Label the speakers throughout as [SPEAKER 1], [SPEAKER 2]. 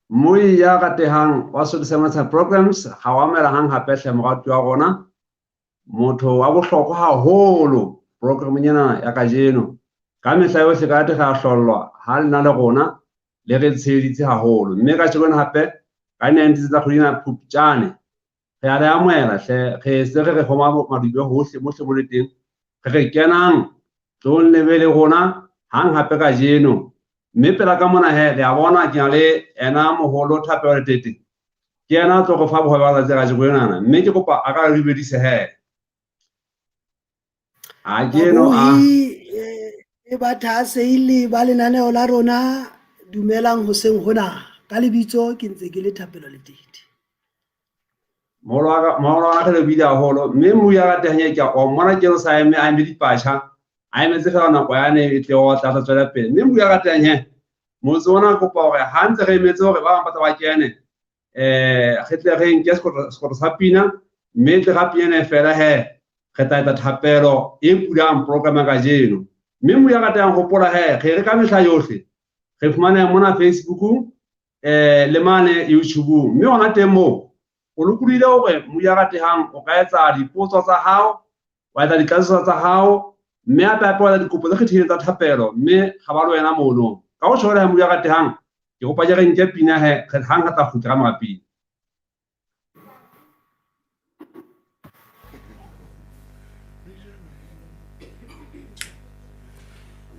[SPEAKER 1] Mmui ya ratehang wa Sotho Sa Programs ga wa amela hang hape hle morati wa rona, motho wa bohlokwa haholo programeng ena ya kajeno. Ka mehla yohle ka nnete re a hlollwa ha le na le rona le re tsheheditse haholo. Mme kajeno hape ka 19 tsa kgwedi ena Phupjane, re a le amohela hle, re se re re homa madupe hohle mohle mo le teng. Re re kenang tlong le be le rona hang hape kajeno. Mme pela ka mona he, le a bona ke na le ena moholo Thapelo Letete. Ke yena a tlo re fa bohobe ba letsatsi la kajeno enana. Mme ke kopa a ka re dumedise he. A ke eno a.
[SPEAKER 2] Babohi ba thahasehile ba lenaneo la rona, dumelang hoseng hona. Ka lebitso ke ntse ke le Thapelo Letete.
[SPEAKER 1] Moholo wa ka, moholo wa ka re lebile haholo. Mme mmui ya ratehang e ke o mmona ke sa eme, a eme dipatjha, a emetse fela nako yane e tle o tla tswela pele. Mme mmui ya ratehang he, motse ona kopa hore ha ntse re emetse hore ba bang ba tla ba kene, re tle re nke sekotlo sa pina, mme tle ra pina fela he, re tla etsa thapelo e bulang program ya kajeno. Mme mmui ya ratehang hopola he, re re ka mehla yohle, re fumaneha mona Facebookung, le mane YouTubeung. Mme hona teng moo, o lokolohile hore mmui ya ratehang o ka etsa dipotso tsa hao, wa etsa ditlatsetso tsa hao, mme hape hape wa etsa dikopo tse kgethehileng tsa thapelo, mme ga ba le wena mono. Ka ho tjho he mmui ya ratehang, ke kopa ke re nke pina he, re hang re tla kgutla ka mora pina.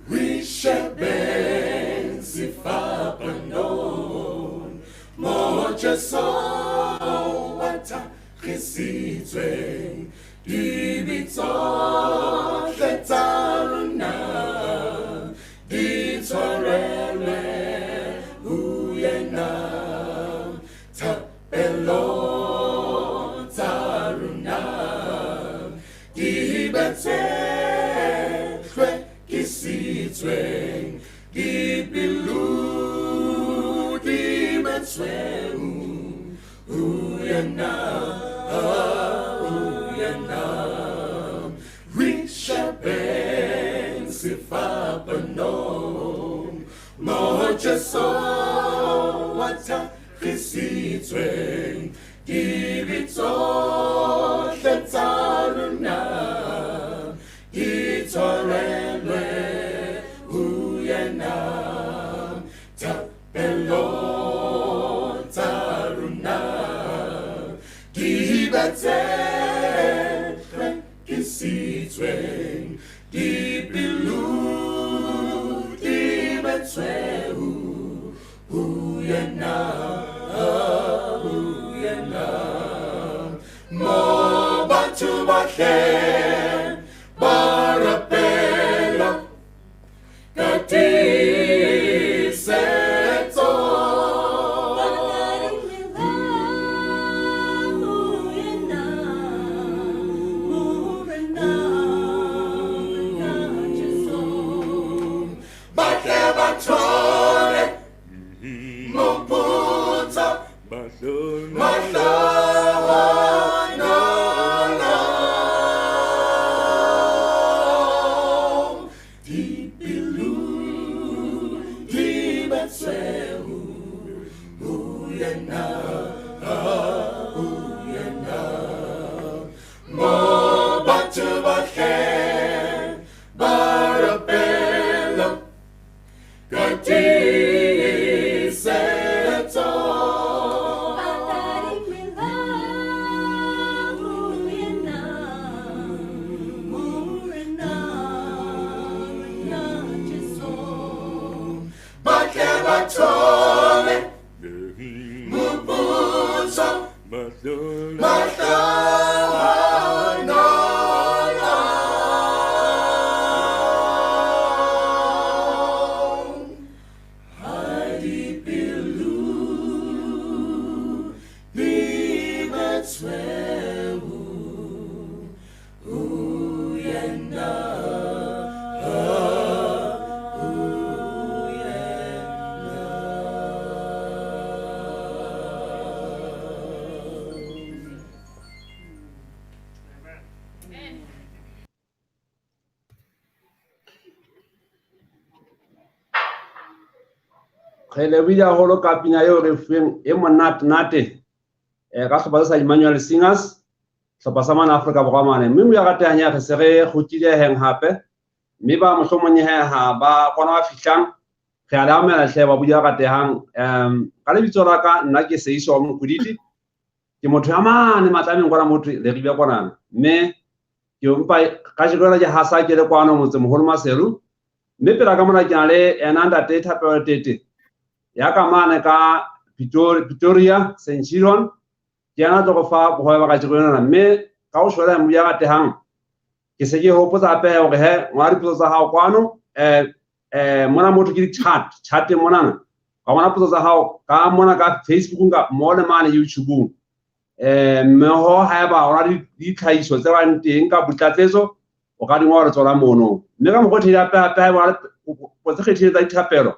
[SPEAKER 3] We shall bend sefapanong, mo Jesu wa thagisitsweng, dibe tsohle tsa rona di tshwarelwe ho yena. Thapelo tsa rona di be tse hlwekisitsweng, dipelo di be tshweu ho yena, ho yena. Re shebeng sefapanong, mo Jesu wa thagisitsweng, dibe tsohle tsa rona di tshwarelwe ho yena. Thapelo tsa rona di be tse hlwekisitsweng, dipelo di be tshweu ho yena, ho yena. Mo batho bohle ba rapela ka tiisetso. Ba tle ba thole moputso, mahlohonolo. Dipelo di be tshweu ho yena, ho yena. Mo batho bohle ba rapela ka
[SPEAKER 1] Re lebohile haholo ka pina eo re fuweng e monate-nate ka sehlopha sa Emmanuel Singers, sehlopha sa mane Afrika Borwa mane. Mme moya ratehang ya re se re kgutlile heng hape, mme ba mohlomong he ha ba kgona ba fihlang, re a le amohela hle babudi ba ratehang. Ka lebitso la ka nna ke Seiso wa Mokodidi, ke motho ya mane Matlameng kwana motho Leribe kwanana. Mme ke mpa kajeno lena ke hasa ke le kwano motsemoholo Maseru. Mme pela ka mona ke na le ena ntate Thapelo Tete ya ka mane ka Pretoria, Centurion. Ke yena a tlo re fa bohobe ba kajeno lena. Mme ka ho shwela mobu ya ratehang, ke se ke hopotsa hape hore he ngola dipotso tsa hao kwano, mona motho ke di-chat, chat monana. Ka bona potso tsa hao ka mona ka Facebook ka mo le mane YouTube-ong. Mme ho haeba o na le ditlhahiso tse bang teng ka botlatsetso, o ka di ngola le tsona mono. Mme ka mokgwa o hape hape haeba o na le kopo tse kgethileng tsa dithapelo,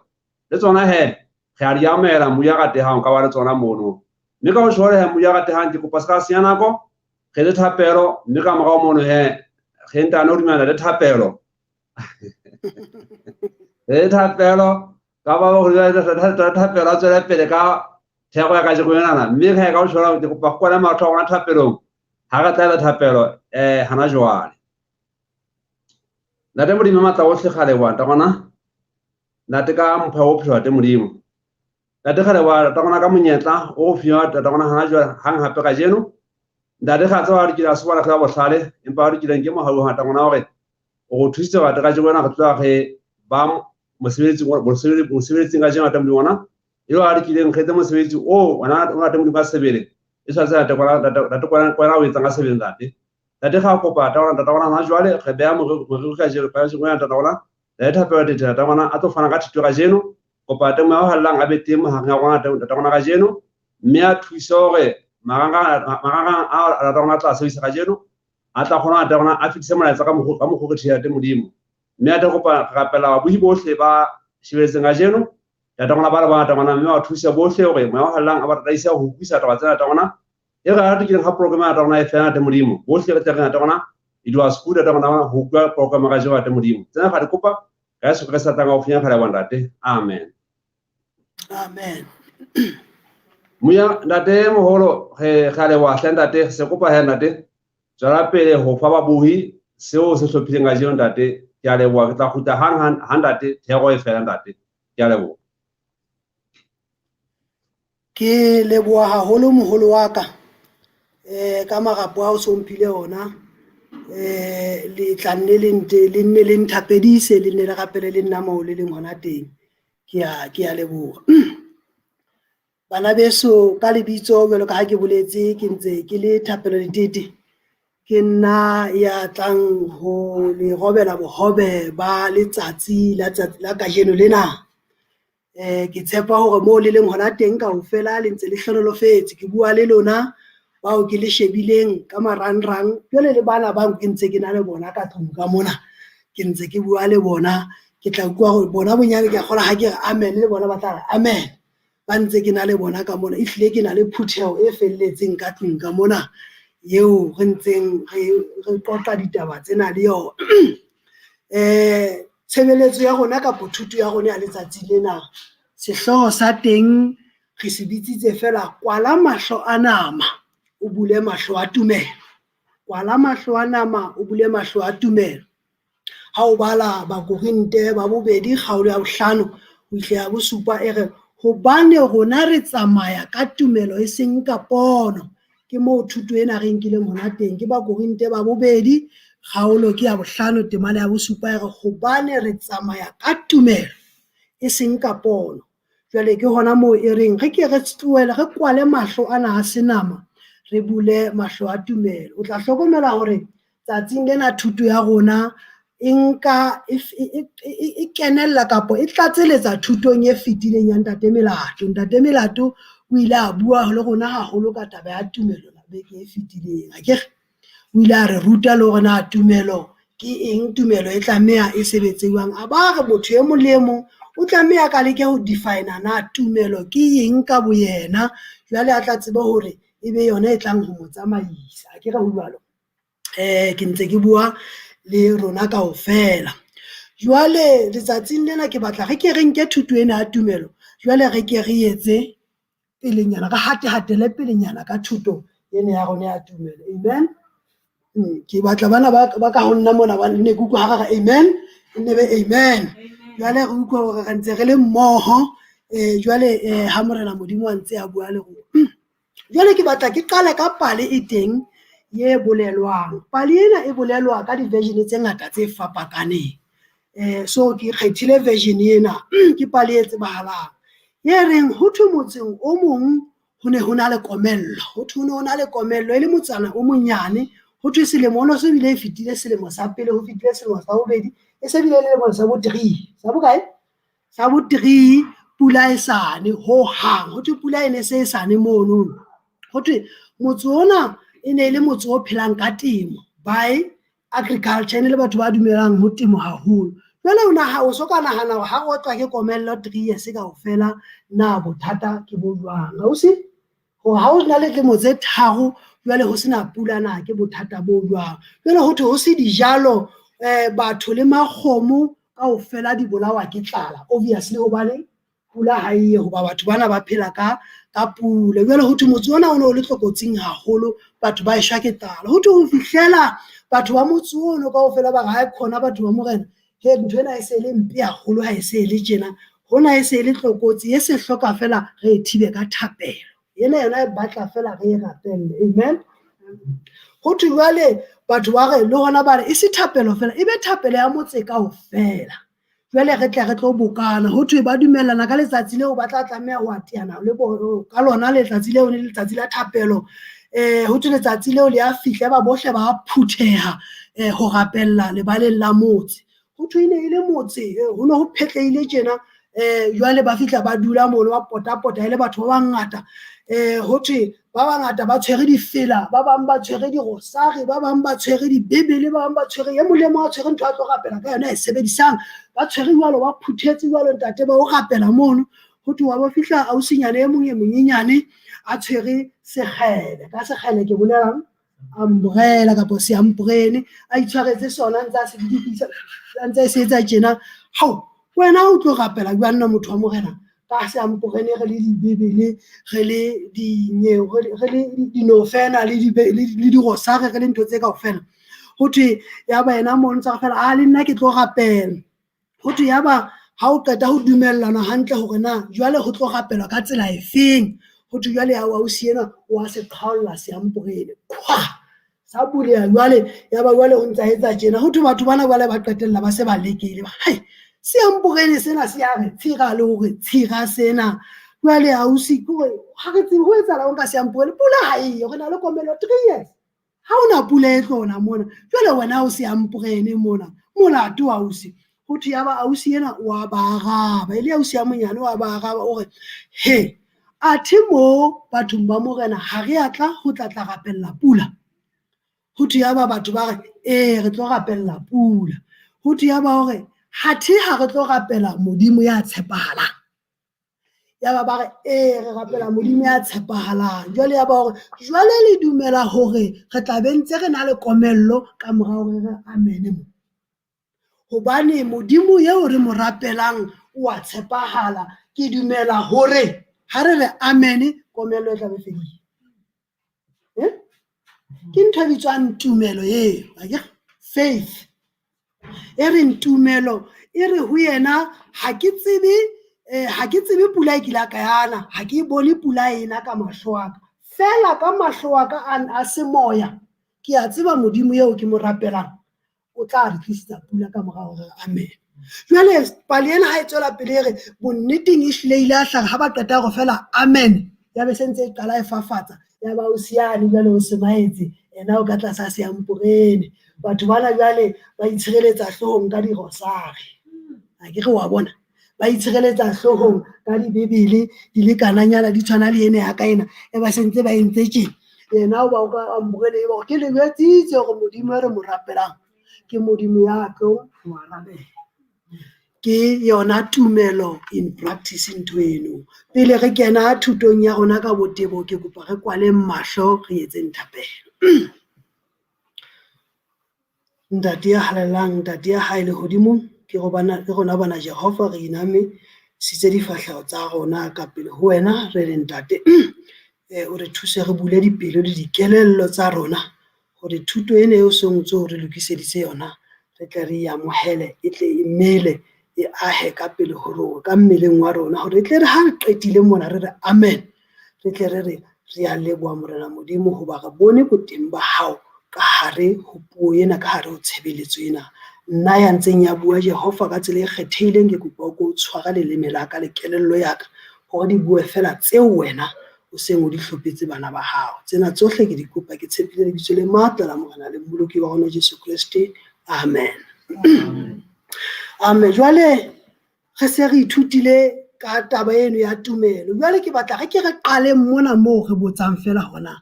[SPEAKER 1] le tsona he re a di amohela mobu ya ratehang, o ka ba le tsona mono. Mme ka ho jwale he mobu ya ratehang, ke kopa se ka senya nako, re le thapelo, mme ka morao mono he re ntane ho dumela le thapelo. Re le thapelo, ka ba ho le thapelo a tswele pele ka thero ya kajeno enana. Mme he ka ho jwale ke kopa go kwala mahlo a rona thapelong, ha re tla thapelo hana jwale. Ntate Modimo matla ohle, re a leboha ntate rona. Ntate ka mpho ya bophelo, ntate Modimo. Ntate re a leboha ntate rona ka monyetla o re fiwa ntate rona hana jwale hang hape kajeno. Ntate re a tseba hore ke la soba la bohlale, empa re kileng ke mohau wa ntate rona hore o re thusitse hore kajeno ena re tloha re ba mosebetsing kajeno ntate Modimo ona. E le hore re kileng re etse mosebetsi oo ona ntate Modimo ka sebele. E tshwanetse ntate kwana, ntate kwana, kwana o etsang ka sebele ntate. Ntate re a kopa ntate rona, ntate rona hona jwale re beha moriri kajeno, kajeno ena ntate rona. Ntate Thapelo Tete, ntate rona a tlo fana ka thuto kajeno. Kopa ntate Moya o Halalelang a be teng mahareng a rona, ntate rona kajeno. Mme a thuse hore marangrang a ntate rona a tla sebedisa kajeno, a tla kgona ntate rona a fetise molaetsa ka mokgwa, ka mokgwa o re ntate Modimo. Mme a tla kopa re rapela babuhi bohle ba shebeletseng kajeno. Ntate rona ba le ba ntate rona, mme ba thuse bohle hore Moya o Halalelang a ba tataise ho utlwisisa taba tsena ntate rona. E re ha re kileng ha program ya ntate rona e fela ntate Modimo, bohle re tle re ntate rona e dua school ntate rona ho utlwa program ya kajeno ntate Modimo. Tsena ga di kopa ka Jesu Kreste tlang haufinyana re leboha ntate. Amen.
[SPEAKER 2] Amen.
[SPEAKER 1] Moya ntate moholo re a leboha hle ntate, se kopa he ntate tswela pele ho fa babohi seo se hlophileng kajeno ntate. Ke a leboha, ke tla kgutla hang ha ntate thero e fela ntate. Ke a leboha.
[SPEAKER 2] Ke leboha haholo moholo wa ka ka marapo ao so mphile ona. Le tla nne le nte le nne le nthapedise, le nne le rapele le nna moo le leng hona teng. Ke a leboha. Bana beso ka lebitso jwalo ka ha ke boletse, ke ntse ke le Thapelo Letete. Ke nna ya tlang ho le robela bohobe ba letsatsi la tsatsi la kajeno lena. Ke tshepa hore moo le leng hona teng kaofela le ntse le hlohonolofetse. Ke bua le lona bao ke le shebileng ka marangrang, jwale le bana bao ke ntse ke na le bona ka tlung ka mona, ke ntse ke bua le bona. Ke tla utlwa hore bona bonyane ke a kgolwa ha ke re amen le bona ba tla re amen. Ba ntse ke na le bona ka mona, ehlile ke na le phutheho e felletseng ka tlung ka mona eo re ntseng re qoqa ditaba tsena le yona. Tshebeletso ya rona kapa thuto ya rona ya letsatsi lena, sehlooho sa teng re se bitsitse fela kwala mahlo a nama, o bule mahlo a tumelo. Kwala mahlo a nama, o bule mahlo a tumelo. Ha o bala Bakorinte ba bobedi kgaolo ya bohlano ho fihla ya bosupa e re hobane rona re tsamaya ka tumelo e seng ka pono. Ke moo thuto ena re nkileng hona teng. Ke Bakorinte ba bobedi kgaolo ke ya bohlano temana ya bosupa e re hobane re tsamaya ka tumelo e seng ka pono. Jwale ke hona moo e reng re ke re tlohele re kwale mahlo ana a senama, re bule mahlo a tumelo. O tla hlokomela hore tsatsing lena thuto ya rona e nka e kenella kapa e tlatseletsa thutong e fetileng ya Ntate Melato. Ntate Melato o ile a bua le rona haholo ka taba ya tumelo beke e fetileng. Akere o ile a re ruta le hore na tumelo ke eng, tumelo e tlameha e sebetse jwang. A ba re motho e mong le e mong o tlameha ka leke ho define na tumelo ke eng ka boyena, jwale a tla tsebe hore e be yona e tlang ho mo tsamaisa. Akere ho jwalo? Ke ntse ke bua le rona kaofela. Jwale letsatsing lena ke batla re ke re nke thuto ena ya tumelo, Jwale re ke re etse pelenyana, re hate-hatele pelenyana ka thuto ena ya rona ya tumelo. Amen. Ke batla bana ba ka ho nna mona ba nne ke utlwa ha re re amen, e nne be amen. Jwale re utlwa hore re ntse re le mmoho, jwale ha Morena Modimo a ntse a bua le rona. Jwale ke batla ke qale ka pale e teng ye bolelwang. Pale ena e bolelwa ka di-version tse ngata tse fapakaneng. So ke kgethile version ena, ke pale e tsebahalang. Ye reng ho thwe motseng o mong ho ne ho na le komello, ho thwe ho ne ho na le komello e le motsana o monyane. Ho thwe selemo ho no se bile e fetile selemo sa pele, ho fetile selemo sa bobedi, e se bile le sa bo 3, sa bokae? Sa bo 3, pula e sane ho hang. Ho thwe pula e ne se e sane mono. Ho thwe motse ona e ne e le motse o phelang ka temo, by agriculture, e ne le batho ba dumelang ho temo haholo. Jwale o naha, o so ka nahana hore ha o otlwa ke komello 3 years kaofela, na bothata ke bo jwang? Ausi, hore ha o na le dilemo tse tharo jwale ho sena pula, na ke bothata bo jwang? Jwale ho thwe ho se dijalo, batho le makgomo kaofela di bolawa ke tlala, obviously hobane pula ha e ye, hoba batho bana ba phela ka pula. Jwale ho thwe motse ona o ne o le tlokotsing haholo, batho ba eshwa ke tlala. Ho thwe ho fihlela batho ba motse ono kaofela ba re ha khona batho ba morena, he ntho ena e se le mpe haholo ha e se e le tjena, hona e se e le tlokotsi e se hloka fela re e thibe ka thapelo. Ena yona e batla fela re e rapelle. Amen. Ho thwe jwale batho ba re le hona ba re e se thapelo fela, e be thapelo ya motse kaofela. Jwale re tle re tlo bokana. Ho thwe ba dumellana ka letsatsi leo ba tla tlameha ho ateana le bo ka lona letsatsi leo, le letsatsi la thapelo. Ho thwe letsatsi leo le a fihla, ba bohle ba phutheha ho rapella lebaleng la motse. Ho thwe e ne e le motse, ho ne ho phetlehile tjena. Jwale ba fihla ba dula mono, ba pota-pota e le batho ba bangata. Ho thwe ba bangata ba tshwere difela, ba bang ba tshwere dirosari, ba bang ba tshwere dibebele, ba bang ba tshwere, e mong le mong a tshwere ntho a tlo rapela ka yona e sebedisang. Ba tshwere jwalo, ba phuthetse jwalo ntate ba o rapela mono. Ho thwe wa bo fihla ausinyane e mong e monyenyane a tshwere sekgele, ka sekgele ke bolelang umbrella kapa seamporene, a itshwaretse sona ntse a se didikisa, a ntse a se etsa tjena. Hao, wena o tlo rapela jwang na motho wa morena ka seamporene, re le dibebele, re le dinyewe, re le dinofena le dirosari, re le ntho tse kaofela. Ho thwe ya ba yena mo ntsa fela, a le nna ke tlo rapela. Ho thwe ya ba ha o qeta ho dumellana hantle hore na jwale ho tlo rapelwa ka tsela efeng. Ho thwe jwale ya ausi enwa o a se qhaolla seamporene, qhwa, sa buleha jwale. Ya ba jwale o ntsa etsa tjena. Ho thwe batho bana jwale ba qetella ba se ba lekile, ba hai seamporene sena se a re tshira le hore tshira sena. Jwale ausi ke hore ha re tsebe ho etsahala ho nka seamporene, pula ha eyo, re na le komello 3 years, ha hona pula e tlo na mona. Jwale wena o seamporene mona, molato ausi. Ho thwe ya ba ausi ena wa ba araba, e le ausi ya monyane wa ba araba, o re he athe mo bathong ba morena ha re a tla ho tla tla rapella pula. Ho thwe ya ba batho ba re ee re tlo rapella pula. Ho thwe ya ba hore hathe ha re tlo rapela Modimo ya tshepahalang. Ya ba ba re ee re rapela Modimo ya tshepahalang. Jwale ya ba hore jwale le dumela hore re tla be ntse re na le komello ka mora hore re amen mo. Hobane Modimo eo re mo rapelang o a tshepahala. Ke dumela hore ha re re amen, komello e tla be fedile. Ke ntho e bitswang tumelo eo, akere? Faith. E reng tumelo e re ho yena ha ke tsebe, ha ke tsebe pula e kile ka yana, ha ke bone pula ena ka mahlo a ka. Fela ka mahlo a ka a semoya, ke a tseba Modimo eo ke mo rapelang o tla re tlisetsa pula ka mora hore amen. Jwale pale ena ha e tswela pele e re bonneteng e hlile ile a hlaha ha ba qeta hore fela amen, ya be se ntse e qala e fafatsa, ya ba o siane jwale o semaetse, yena o ka tlasa seamporene. Batho bana jwale ba itshireletsa hloohong ka dirosari. Ha ke re wa bona, ba itshireletsa hloohong ka dibebele di le kananyana di tshwana le ene ya ka ena, e ba sentse ba entse tjena. Yena o ba o ka amporene e ba hore ke le jwetsitse hore Modimo e re mo rapelang ke Modimo ya tlo mo arabela. Ke yona tumelo in practice ntho eno. Pele re kena thutong ya rona ka botebo, ke kopa re kwaleng mahlo re etseng thapelo. Ntate ya halalelang, Ntate ya hae lehodimong, ke rona bana Jehova re iname Sitse difahleho tsa rona ka pele ho wena, re re ntate, o re thuse re bule dipelo le dikelello tsa rona hore thuto ena eo seng o ntso re lokiseditse yona re tle re e amohele, e tle e mele, e ahe ka pele ho rona, ka mmeleng wa rona, hore e tle re ha re qetile mona re re amen, re tle re re re a leboha Morena Modimo hoba re bone boteng ba hao ka hare ho puo ena, ka hare ho tshebeletso ena. Nna ya ntseng ya bua Jehova ka tsela e kgethehileng, ke kopa o ko o tshware leleme la ka le kelello ya ka hore di bue fela tseo wena o seng o di hlophetse bana ba hao. Tsena tsohle ke di kopa ke tshepile lebitso le matla la Morena le Mmoloki wa rona Jesu Kreste. Amen. Amen. Jwale re se re ithutile ka taba eno ya tumelo. Jwale ke batla re ke re qale mona moo re botsang fela hona.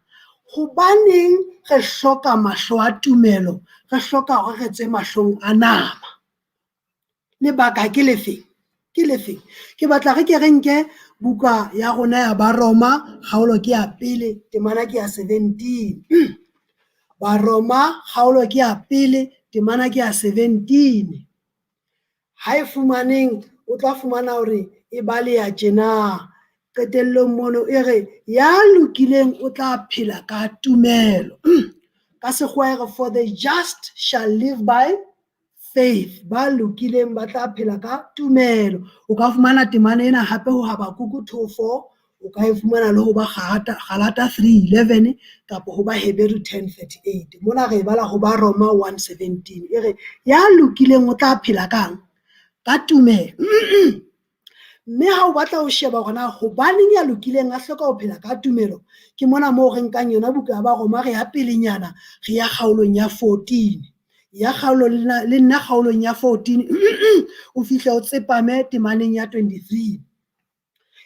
[SPEAKER 2] Hobaneng re hloka mahlo a tumelo, re hloka hore re tswe mahlong a nama? Lebaka ke lefeng? Ke lefeng? Ke batla re ke re nke buka ya rona ya Baroma, kgaolo ke ya pele, temana ke ya 17. Baroma, kgaolo ke ya pele, temana ke ya 17. Ha e fumaneng, o tla fumana hore e baleha tjena. Qetellong mono e re ya lokileng o tla phela ka tumelo. Ka sekgowa e re for the just shall live by faith. Ba lokileng ba tla phela ka tumelo. O ka fumana temana ena hape ho Habakuku 2:4, o ka e fumana le ho ba Galata 3:11 kapa ho ba Heberu 10:38. Mona re e bala ho ba Roma 1:17. E re ya lokileng o tla phela kang? Ka tumelo. Mme ha o batla ho sheba hore na hobaneng ya lokileng a hloka ho phela ka tumelo, ke mona moo re nkang yona buka ya Baroma re ya pelenyana, re ya kgaolong ya 14. Ya kgaolo le nna kgaolong ya 14, o fihle o tsepame temaneng ya 23.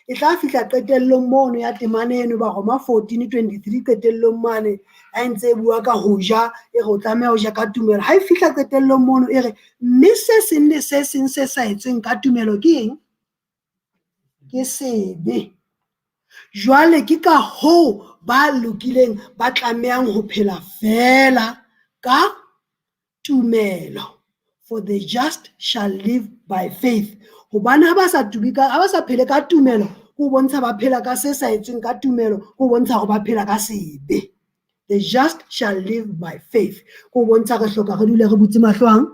[SPEAKER 2] E tla fihla qetellong mono ya temana eno Baroma 14:23 qetellong mane ha e ntse e bua ka ho ja, e re o tlameha ho ja ka tumelo. Ha e fihla qetellong mono e re mme se seng le se seng se sa etsweng ka tumelo ke eng? Ke sebe. Jwale ke ka hoo ba lokileng ba tlamehang ho phela fela ka tumelo. For the just shall live by faith. Hobane ha ba sa tubi ka, ha ba sa phele ka tumelo, ho bontsha ba phela ka se sa etsweng ka tumelo, ho bontsha hore ba phela ka sebe. The just shall live by faith. Ho bontsha re hloka re dule re butse mahlo ang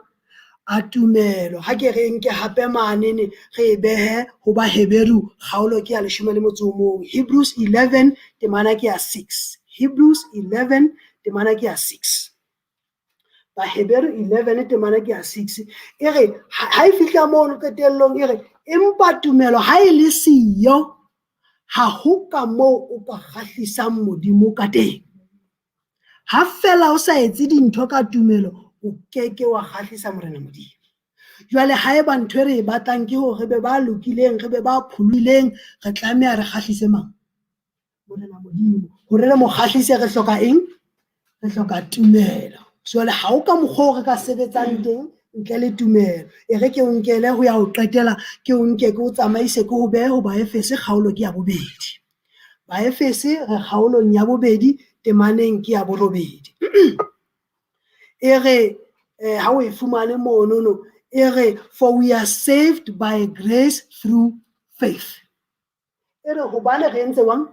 [SPEAKER 2] a tumelo. Ha ke re nke hape manene re e behe ho ba Heberu kgaolo ke ya 11. Hebrews 11 temana ke ya 6. Hebrews 11 temana ke ya 6. Baheberu 11 temana ke ya 6. E re ha e fihla mono qetellong e re empa tumelo ha e le siyo ha ho ka moo o ka kgahlisang Modimo ka teng. Ha fela o sa etse dintho ka tumelo, o keke wa kgahlisa Morena Modimo. Jwale haeba ntho e re e batlang ke hore re be ba lokileng, re be ba pholileng, re tlameha re kgahlise mang? Morena Modimo. Hore re mo kgahlise re hloka eng? Re hloka tumelo. Jwale ha o ka mokgwa o re ka sebetsang teng ntle le tumelo. E re ke o nkele ho ya ho qetela, ke o nke ke o tsamaise ke ho behe ho Baefese kgaolo ke ya bobedi. Baefese re kgaolong ya bobedi temaneng ke ya borobedi. E re ha o e fumane monono, e re for we are saved by grace through faith. E re hobane re entse wang?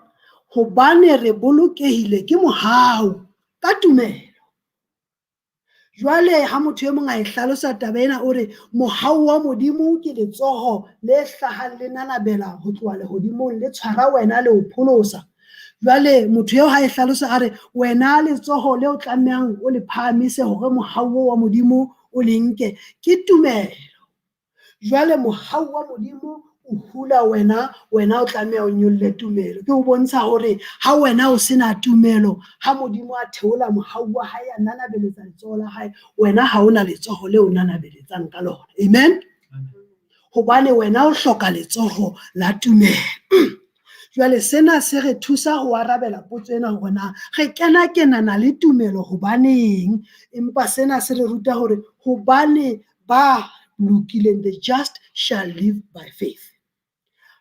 [SPEAKER 2] Hobane re bolokehile ke mohau ka tumelo. Jwale ha motho e mong a e hlalosa taba ena o re mohau wa Modimo ke letsoho le hlahang le nanabela ho tloha lehodimong le tshwara wena le o pholosa. Jwale motho eo ha e hlalosa a re wena letsoho le o tlamehang o le phahamise hore mohau wa Modimo o le nke ke tumelo. Jwale mohau wa Modimo o hula wena, wena o tlameha o nyolle tumelo. Ke o bontsha hore ha wena o sena tumelo, ha Modimo a theola mohau wa hae a nanabeletsa letsoho la hae, wena ha ona letsoho leo nanabeletsang ka lona. Amen. Hobane wena o hloka letsoho la tumelo. Jwale sena se re thusa ho arabela potso ena hore na re kena kenana le tumelo hobaneng, empa sena se re ruta hore hobane ba lokileng, the just shall live by faith.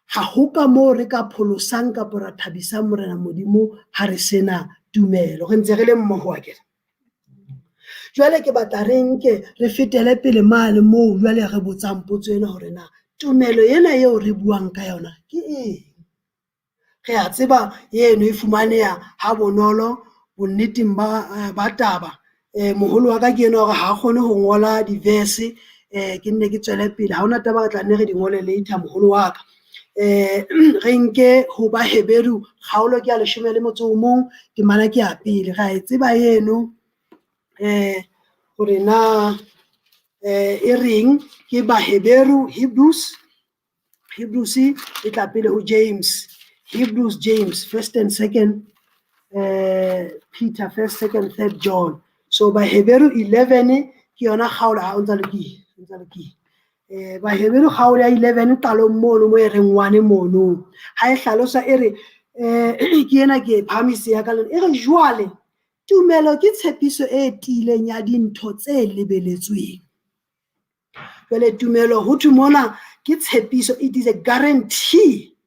[SPEAKER 2] Ha ho ka moo re ka pholosang kapa ra thabisang Morena Modimo ha re sena tumelo. Re ntse re le mmoho akere. Jwale ke batla re nke re fetele pele mane moo jwale re botsang potso ena hore na Tumelo ena eo re buang ka yona ke eng? Re a tseba eno e fumaneha ha bonolo bonneteng ba taba. Moholo wa ka ke enwa hore ha kgone ho ngola di-verse, ke nne ke tswele pele ha hona taba, re tla nne re di ngole later moholo wa ka. Re nke ho Baheberu kgaolo ke ya 11, temana ke ya pele, ra e tseba eno hore na e reng ke Baheberu, Hebrews, Hebrews e tla pele ho James, Hebrews, James, first and second Peter, first, second, third John. So Baheberu 11 ke yona kgaolo, ha o ntsa lokile, o ntsa lokile. Baheberu kgaolo ya 11 qalong mono mo e reng 1 mono. Ha e hlalosa e re ke ena ke e phahamise ya ka lona, e re jwale tumelo ke tshepiso e tiileng ya dintho tse lebeletsweng. Jwale tumelo ho thwe mona ke tshepiso, it is a guarantee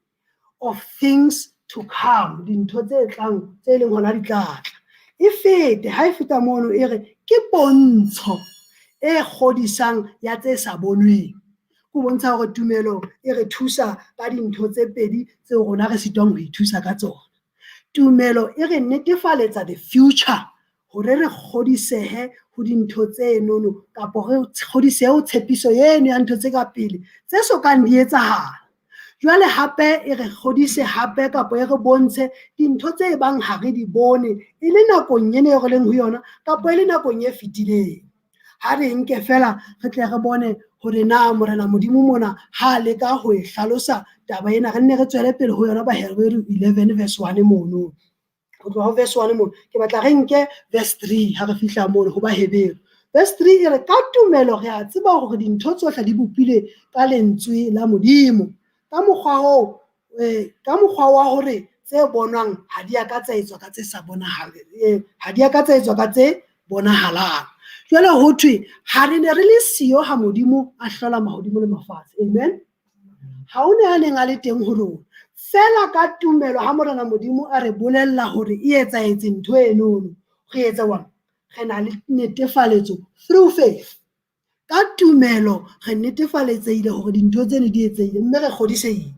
[SPEAKER 2] of things to come, dintho tse tlang tse leng hona di tla tla. E fete ha e feta mono e re ke pontsho e kgodisang ya tse sa bonweng. Ho bontsha hore tumelo e re thusa ka dintho tse pedi tseo rona re sitwang ho ithusa ka tsona. Tumelo e re netefaletsa the future, hore re kgodisehe ho dintho tse nono kapo re kgodisehe ho tshepiso eno ya ntho tse ka pele tse sokang di etsahala. Jwale hape e re kgodise hape kapo e re bontshe dintho tse bang ha re di bone e le nakong ena e re leng ho yona kapo e le nakong e fetileng. Ha re nke fela re tle re bone hore na Morena Modimo mona ha leka ho e hlalosa taba ena, re nne re tswele pele ho yona Baheberu 11 verse 1 mono. Ho tloha ho verse 1 mono, ke batla re nke verse 3 ha re fihla mono ho Baheberu. Verse 3 e re ka tumelo re a tseba hore dintho tsohle di bopilwe ka lentswe la Modimo. Ka mokgwa oo, ka mokgwa wa hore tse bonwang ha di a ka tsa etswa ka tse sa bonahaleng, ha di a ka tsa etswa ka tse bonahalang. Jwale ho thwe ha re ne re le siyo ha Modimo a hlola mahodimo le mafatshe. Amen. Ha o ne a neng a le teng ho rona. Fela ka tumelo ha Morena Modimo a re bolella hore e etsahetse ntho enono, re etsa jwang? Re na le netefaletso through faith. Ka tumelo re netefaletsehile hore dintho tseno di etsehile mme re kgodisehile.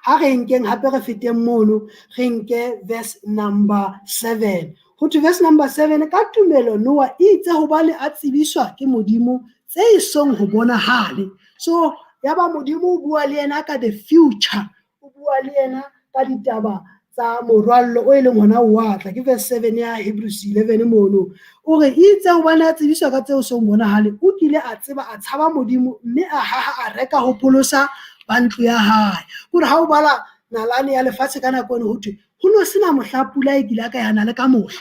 [SPEAKER 2] Ha re nkeng hape re feteng mono, re nke verse number 7. Ho thwe verse number 7, ka tumelo Noah itse hobane a tsebiswa ke Modimo tse esong ho bonahale. So yaba Modimo o bua le yena ka the future, o bua le yena ka ditaba tsa morwallo o e leng hona o wa tla. Ke verse 7 ya Hebrews 11 mono. O re itse hobane a tsebiswa ka tseo song bonahale, o kile a tseba a tshaba Modimo mme a haha a reka ho pholosa ba ntlo ya hae. Kore ha o bala nalane ya lefatshe ka nako eno ho thwe ho no sena mohla pula e kile ka yana le ka mohla.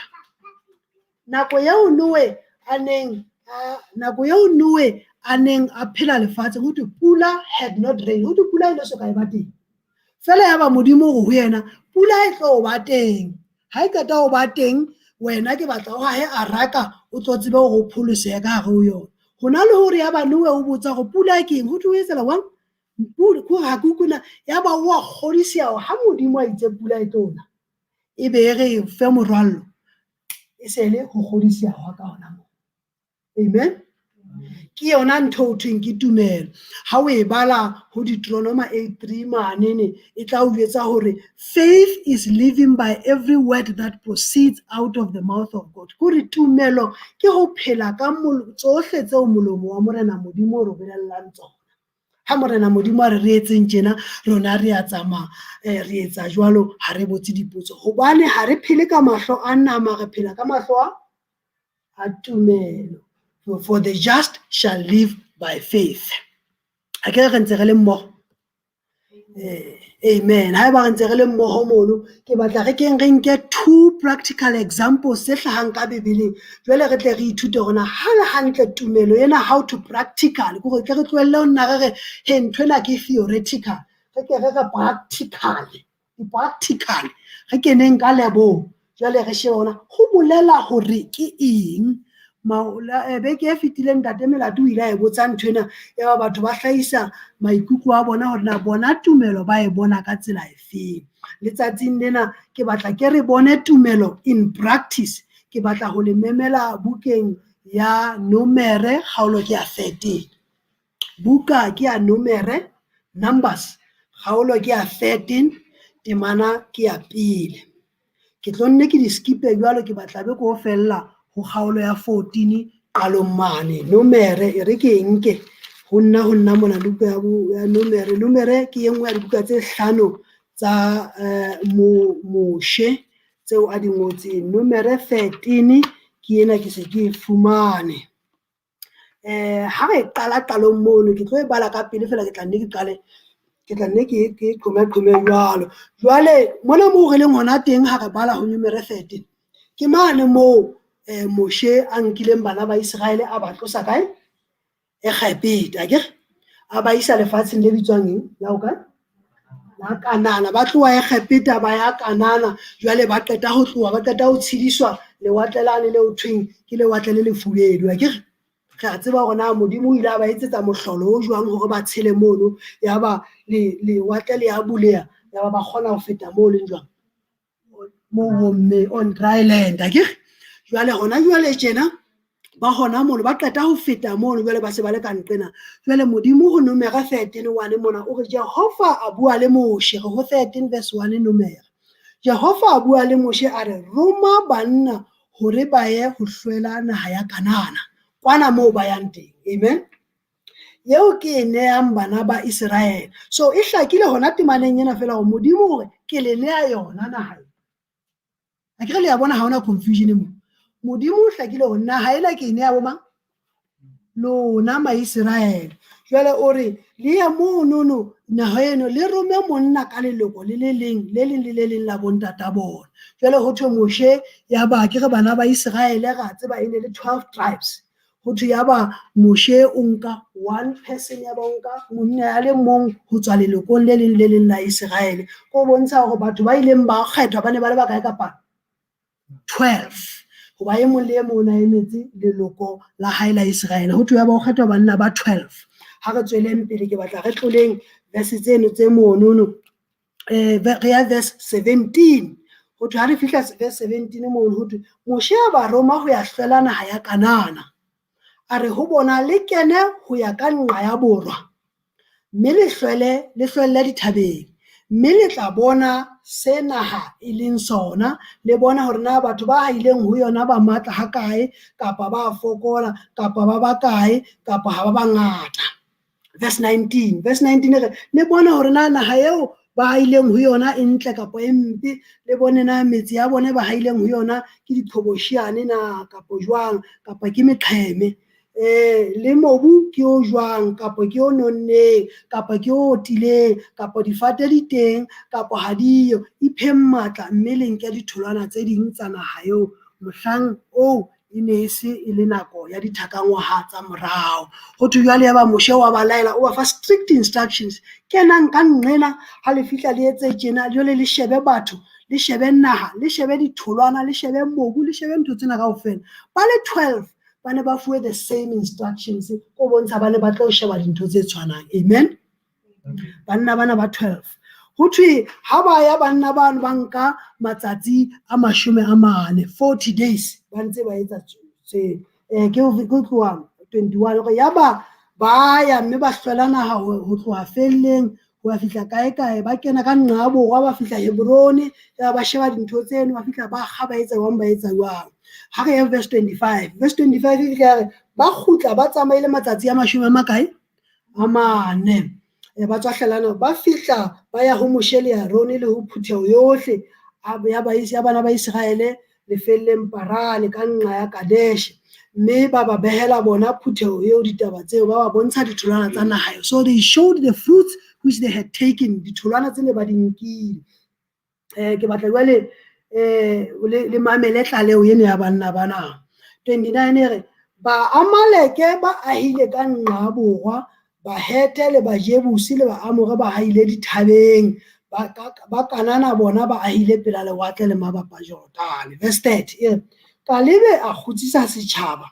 [SPEAKER 2] Nako eo Noe a neng nako eo Noe a neng a phela lefatsheng, ho thwe pula had not rained, ho thwe pula e ne so ka e ba teng. Fela yaba Modimo o re ho yena pula e tlo ba teng, ha e qeta ho ba teng wena ke batla o hahe araka o tlo tsebe hore o pholosehe ka hare ho yona. Hona le hore yaba Noe o botsa hore pula ke eng, ho thwe o etsela jwang? Pula ke hore ha ke utlwe na, yaba o a kgodiseha hore ha Modimo a itse pula e tlo na, e be e re fe morwallo, e se le ho kgodiseha hwa ka hona moo. Amen. Ke yona ntho ho thweng ke tumelo. Ha o e bala ho Deuteronoma 8:3 manene, e tla o jwetsa hore faith is living by every word that proceeds out of the mouth of God. Kore tumelo ke ho phela ka tsohle tseo molomo wa Morena Modimo o re bolellang tsona. Ha Morena Modimo a re re etseng tjena, rona re a tsamaya, re etsa jwalo, ha re botse dipotso. Hobane ha re phele ka mahlo a nama, re phela ka mahlo a tumelo. For the just shall live by faith. Ha ke re ntse re le mmoho? Amen. Haeba re ntse re le mmoho mono, ke batla re keng re nke 2 practical examples tse hlahang ka Bibeleng. Jwale re tle re ithute hore na ha le hantle tumelo ena how to practical, ke hore tle re tlohelle ho nna re re he ntho ena ke theoretical, re ke re re practical, practical. Re keneng ka lebong. Jwale re shebe hore na ho bolela hore ke eng. Beke e fetileng Ntate Melato o ile a e botsa ntho ena, ya ba batho ba hlahisa maikutlo a bona hore na bona tumelo ba e bona ka tsela efeng. Letsatsing lena ke batla ke re bone tumelo in practice. Ke batla ho le memela bukeng ya Nomere kgaolo ke ya 13. Buka ke ya Nomere, Numbers, kgaolo ke ya 13, temana ke ya pele. Ke tlo nne ke di skipe jwalo, ke batla be ko fella ho kgaolo ya 14 qalong mane. Nomere e re ke nke ho nna mona buka ya Nomere. Nomere ke e nngwe ya dibuka tse hlano tsa Moshe tseo a di ngotseng. Nomere 13 ke ena ke se ke e fumane. Ha re qala qalong mono, ke tlo e bala ka pele fela, ke tla nne ke qale, ke tla nne ke qhome qhome jwalo. Jwale mona moo re leng hona teng ha re bala ho Nomere 13, ke mane moo Moshe a nkileng bana ba Iseraele a ba tlosa kae? Egepeta, akere? A ba isa lefatsheng le bitswang eng? La ho kae? La Kanana. Ba tloha Egepeta ba ya Kanana, jwale ba qeta ho tloha, ba qeta ho tshediswa lewatle lane le ho thweng ke lewatle le lefubedu, akere? Re a tseba hore na Modimo o ile a ba etsetsa mohlolo o jwang hore ba tshele mono, ya ba lewatle le ya buleha, ya ba ba kgona ho feta moo leng jwang? Moo homme on dry land, akere? Jwale hona jwale tjena ba hona mono, ba qeta ho feta mono, jwale ba se ba le ka nqena. Jwale Modimo ho Nomere 13 one mona o re Jehova a bua le Moshe, re ho 13 verse 1 Nomere. Jehova a bua le Moshe a re, roma banna hore ba ye ho hlwela naha ya Kanana, kwana moo ba yang teng. Amen. Eo ke e nehang bana ba Iseraele. So e hlakile hona temaneng ena fela hore Modimo hore ke le neha yona naha ena. Akere le ya bona ha hona confusion mo. Modimo o hlakile hore naha ena ke e neha bo mang? Lona Maiseraele. Jwale o re le ye monono naha eno, le rome monna ka leloko le le leng, le leng le le leng la bontata bona. Jwale ho thwe Moshe ya ba ke re bana ba Iseraele re a tseba e ne le 12 tribes. Ho thwe ya ba Moshe o nka one person, ya ba o nka monna ya le mong ho tswa lelokong le leng le leng la Iseraele. Ko bontsha hore batho ba ileng ba kgethwa ba ne ba le bakae ka palo? 12. Hoba e mong le e mong o na emetse leloko la hae la Iseraele. Ho thwe ya ba o kgethwa banna ba 12. Ha re tsweleng pele, ke batla re tloleng verse tseno tse monono. Re ya verse 17. Ho thwe ha re fihla verse 17 mono, ho thwe Moshe a ba roma ho ya hlwela naha ya Kanana. A re ho bona, le kene ho ya ka nqa ya borwa, mme le hlwele, le hlwelle dithabeng, mme le tla bona se naha e leng sona, le bona hore na batho ba haileng ho yona ba matla hakae, kapa ba fokola, kapa ba bakae, kapa ha ba bangata. Verse 19, verse 19 e re, le bone hore na naha eo ba haileng ho yona e ntle kapa e mpe, le bone na metse ya bone ba haileng ho yona ke diqhobosheane na kapa jwang, kapa ke meqheme. Le mobu ke o jwang, kapa ke o nonneng, kapa ke o otileng, kapa difate di teng, kapa ha diyo. Ipheng matla mme le nke ditholwana tse ding tsa naha eo mohlang oo e ne e se e le nako ya dithakangwaha tsa morao. Ho thwe jwale ya ba Moshe wa ba laela, o ba fa strict instructions. Kenang ka nqena, ha le fihla le etse tjena, jwale le shebe batho, le shebe naha, le shebe ditholwana, le shebe mobu, le shebe ntho tsena kaofela. Ba le 12 ba ne ba fuwe the same instructions, ko bontsha ba ne ba tlo sheba dintho tse tshwanang. Amen. Banna bana ba 12. Ho thwe ha ba ya banna bano ba nka matsatsi a 40, 40 days ba ntse ba etsa tse. Ke ho tloha 21 hore ya ba ba ya mme ba hlwela naha ho tloha felleng ho ya fihla kae kae, ba kena ka nqa borwa, ba fihla Hebrone, ya ba sheba dintho tseno, ba fihla ba kga, ba etsa jwang, ba etsa jwang. Ha re ye verse 25, verse 25 e fihla ya re ba kgutla ba tsamaile matsatsi a mashome a makae? A mane. Ba tswa hlelana, ba fihla ba ya ho Moshe le Aarone le ho phutheho yohle ya bana ba Iseraele lefelleng Parane ka nqa ya Kadeshe, mme ba ba behela bona phutheho eo ditaba tseo, ba ba bontsha ditholwana tsa naha eo. So they showed the fruits which they had taken, ditholwana tse ne ba di nkile. Ke batla jwale le mamele tlaleho ena ya banna bana. 29 e re ba Amaleke ba ahile ka nqa borwa, Bahete le Bajebusi le Baamore ba ahile dithabeng, ba Kanana bona ba ahile pela lewatle le mabapa a Jordane. Verse 30 e re Kalebe a kgutsisa setjhaba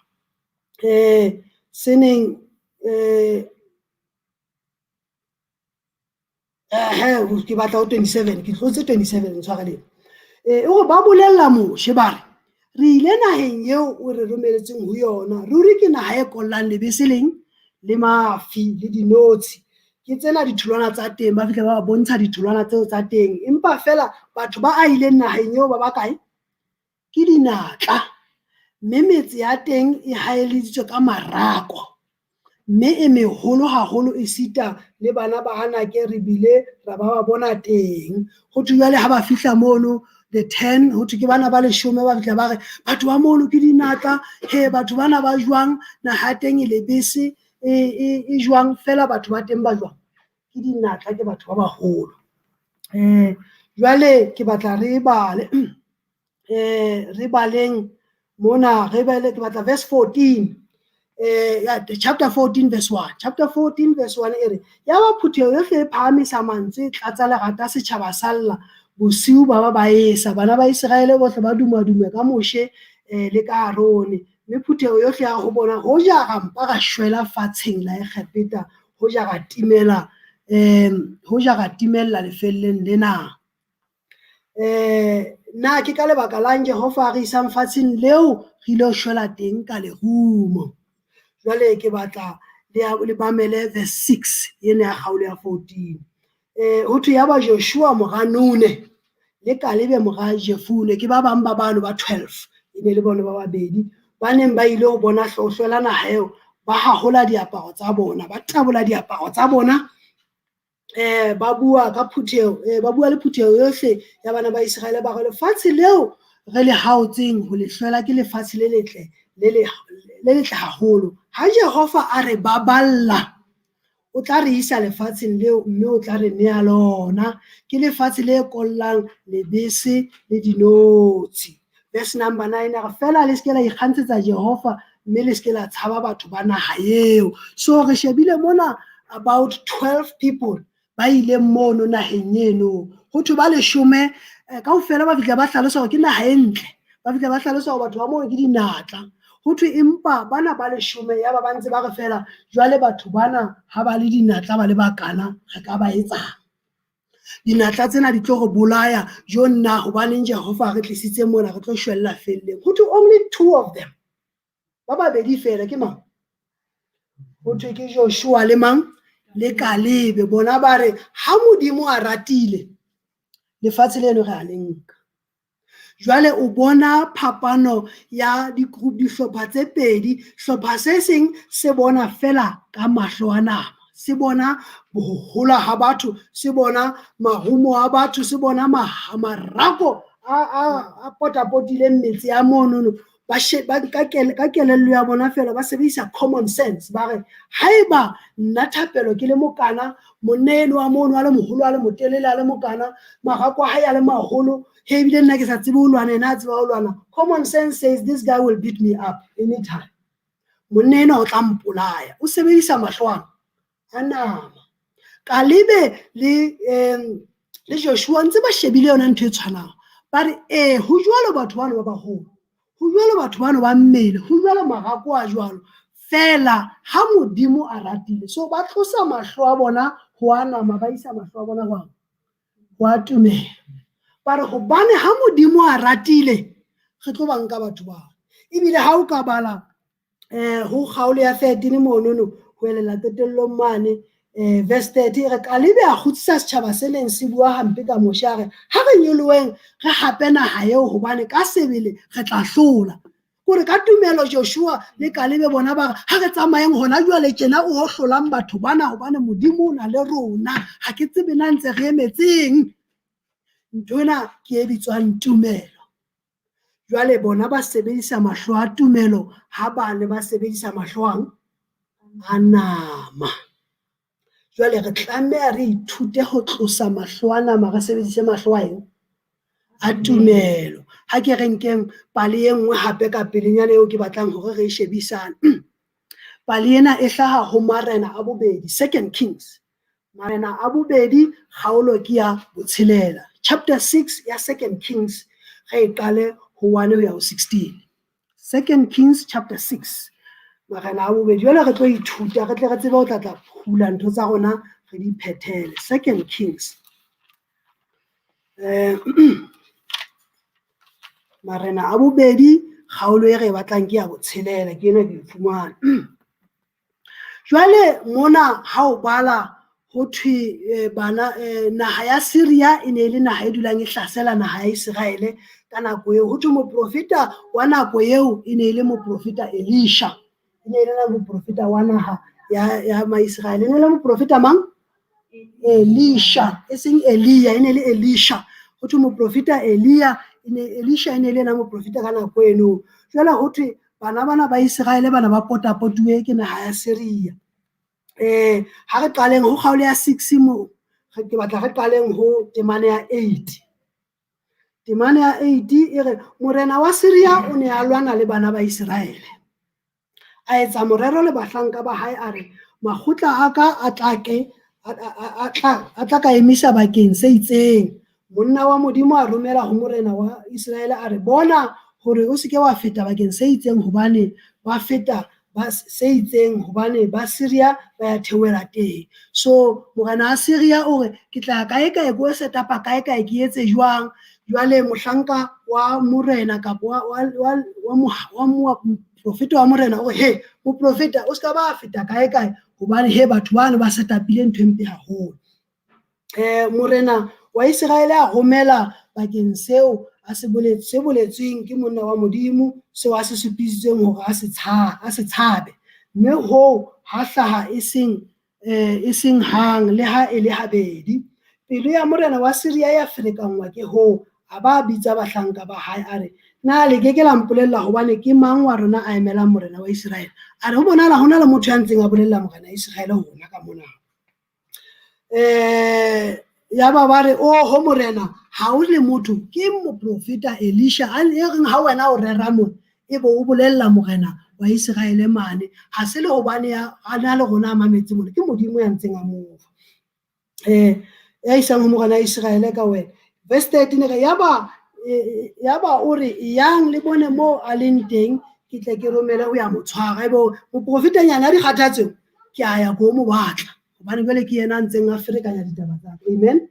[SPEAKER 2] se neng ke batla ho 27, ke tlotse 27, ntshwareleng. E re ba bolella Moshe ba re, re ile naheng eo o re romeletseng ho yona, ruri ke naha e kollang lebese leng le mafi le dinotshi. Ke tsena ditholwana tsa teng, ba fihla ba bontsha ditholwana tseo tsa teng. Empa fela batho ba ahileng naheng eo ba ba kae? Ke dinatla. Mme metse ya teng e haeleditswe ka marako, mme e meholo haholo esita le bana ba Anake re bile ra ba ba bona teng. Ho thwe jwale ha ba fihla mono the 10, ho thwe ke bana ba leshome ba fihla ba re batho ba mono ke dinatla, he batho bana ba jwang, naha ya teng e lebese e jwang, fela batho ba teng ba jwang, ke dinatla, ke batho ba baholo. Jwale ke batla re bale, re baleng mona, re bale, ke batla verse 14, chapter 14 verse 1. Chapter 14 verse 1 e re, ya ba phutheho yohle e phahamisa mantswe, e tlatsa lerata setjhaba sa lla, bosiu ba ba ba esa, bana ba Iseraele bohle ba dumaduma ka Moshe le ka Arone. Mme phutheho yohle ya ho bona, hoja ra mpa ra shwela fatsheng la Egepeta, hoja ra timela, hoja ra timella lefelleng lena. Na ke ka lebaka lang Jehova a re isang fatsheng leo re ile ho shwela teng ka lerumo? Jwale ke batla le mamele verse 6 ena ya kgaolo ya 14. Ho thwe ya ba Joshua mora Nune le Kalebe mora Jefune, ke ba bang ba bano ba 12, e ne le bona ba babedi ba neng ba ile ho bona hlohlwela naha eo, ba hahola diaparo tsa bona, ba tabola diaparo tsa bona, ba bua ka phutheho, ba bua le phutheho yohle ya bana ba Iseraele, ba re lefatshe leo re le haotseng ho le hlwela ke lefatshe le letle, le letle haholo. Ha Jehova a re baballa, o tla re isa lefatsheng leo mme o tla re nea lona. Ke lefatshe le kollang lebese le dinotshi. Verse number 9, a re fela le se ke la ikgantshetsa Jehova mme le se ke la tshaba batho ba naha eo. So re shebile mona about 12 people ba ileng mono naheng eno. Ho thwe ba leshome, kaofela ba fihla ba hlalosa hore ke naha e ntle, ba fihla ba hlalosa hore batho ba mono ke dinatla. Ho thwe empa bana ba leshome ya ba ba ntse ba re fela jwale batho bana ha ba le dinatla ba le bakana re ka ba etsang? Dinatla tsena di tlo re bolaya, jo nna hobaneng Jehova a re tlisitse mona, re tlo shwella felleng. Ho thwe only 2 of them, ba babedi fela, ke mang? Ho thwe ke Joshua le mang? Le Kalebe. Bona ba re ha Modimo a ratile lefatshe leno re a le nka. Jwale o bona phapano ya di-group, dihlopha tse pedi. Hlopha se seng se bona fela ka mahlo a nama, se bona ho hola ha batho, se bona marumo a batho, se bona marako a potapotileng metse ya monono. Ba ka kelello ya bona fela ba sebedisa common sense, ba re haeba nna Thapelo ke le mokana, monna eno wa mono a le moholo, a le motelele, a le mokana, marako a hae a le maholo, he ebile nna ke sa tsebe ho lwana, yena a tseba ho lwana, common sense says this guy will beat me up anytime. Monna enwa o tla mpolaya. O sebedisa mahlo a nama. Kalebe le Joshua ntse ba shebile yona ntho e tshwanang. Ba re ee, ho jwalo batho bano ba baholo, ho jwalo batho bano ba mmele, ho jwalo marako a jwalo, fela ha Modimo a ratile. So ba tlosa mahlo a bona ho a nama, ba isa mahlo a bona ho a tumelo. Ba re hobane ha Modimo a ratile, re tlo ba nka batho bao. Ebile ha o ka bala ho kgaolo ya 13 monono, ho elela qetellong mane, verse 30, re Kalebe a kgutsisa setjhaba se neng se bua hampe ka Moshe, a re ha re nyoloheng re hape naha eo, hobane ka sebele re tla hlola. Kore ka tumelo Joshua le Kalebe bona ba re ha re tsamayeng hona jwale tjena, o hlolang batho bana hobane Modimo o na le rona, ha ke tsebe na ntse re emetseng. Ntho ena ke e bitswang tumelo. Jwale bona ba sebedisa mahlo a tumelo, ha ba ne ba sebedisa mahlo a nama. Jwale re tlameha re ithute ho tlosa mahlo a nama, re sebedise mahlo a eng? A tumelo. Ha ke re nkeng pale e nngwe hape ka pelenyana eo ke batlang hore re e shebisane. Pale ena e hlaha ho Marena a bobedi, 2 Kings. Marena a bobedi, kgaolo ke ya botshelela. Chapter 6 ya 2 Kings, re e qale ho 1 ho ya ho 16. 2 Kings chapter 6. Marena a bobedi. Jwale re tlo ithuta, re tle re tsebe ho tla tla hula ntho tsa rona re di phethele. 2 Kings. Marena a bobedi, kgaolo e re e batlang ke ya botshelela, ke ena ke e fumane. Jwale mona ha o bala ho thwe bana naha ya Syria e ne e le naha e dulang e hlasela naha ya Iseraele ka nako eo. Ho thwe moprofeta wa nako eo e ne e le moprofeta Elisha. E ne e le moprofeta wa naha ya Maiseraele. E ne e le moprofeta mang? Elisha, e seng Elia, e ne le Elisha. Ho thwe moprofeta Elia, Elisha e ne le yena moprofeta ka nako eno. Jwale ho thwe bana bana ba Iseraele bana ba potapotuwe ke naha ya Syria. Ha re qaleng ho kgaolo ya 6 moo, ke batla re qaleng ho temana ya 8. Temana ya 8 e re morena wa Syria o ne a lwana le bana ba Iseraele. A etsa morero le bahlanka ba hae a re makgotla a ka a tla ke a tla ka emisa bakeng se itseng. Monna wa Modimo a romela ho morena wa Iseraele a re bona hore o seke wa feta bakeng se itseng hobane ba feta ba se itseng hobane ba Syria ba ya theohela teng. So morena wa Syria o re ke tla kae kae ko setapa kae kae ke etse jwang. Jwale mohlanka wa morena kapa wa moprofeta wa morena o re he moprofeta o ska ba feta kae kae hobane he batho bano ba setapile ntho e mpe haholo. Morena wa Iseraele a romela bakeng seo a se boletsweng ke monna wa Modimo seo a se supisitsweng hore a se tshabe. Mme hoo ha hlaha e seng hang le ha e le habedi. Pelo ya morena wa Syria ya ferekanngwa ke hoo, a ba bitsa bahlanka ba hae a re na le ke ke la mpolella hobane ke mang wa rona a emelang morena wa Iseraele. A re ho bonahala ho na le motho ya ntseng a bolella morena wa Iseraele hona ka mona. Ya ba ba re oho morena ha o le motho ke moprofeta Elisha a e reng ha wena o rera mona e bo o bolella morena wa Iseraele mane ha se le hobane a na le rona a mametse mona ke Modimo ya ntseng a mo fa. Ya isang ho morena wa Iseraele ka wena. Verse 13 re yaba o re yang le bone mo a leng teng ke tle ke romele ho ya mo tshwara. Ebe moprofetanyana ya dikgathatso ke a ya ko mo batla hobane jwale ke yena a ntseng a ferekanya ditaba tsa ka. Amen.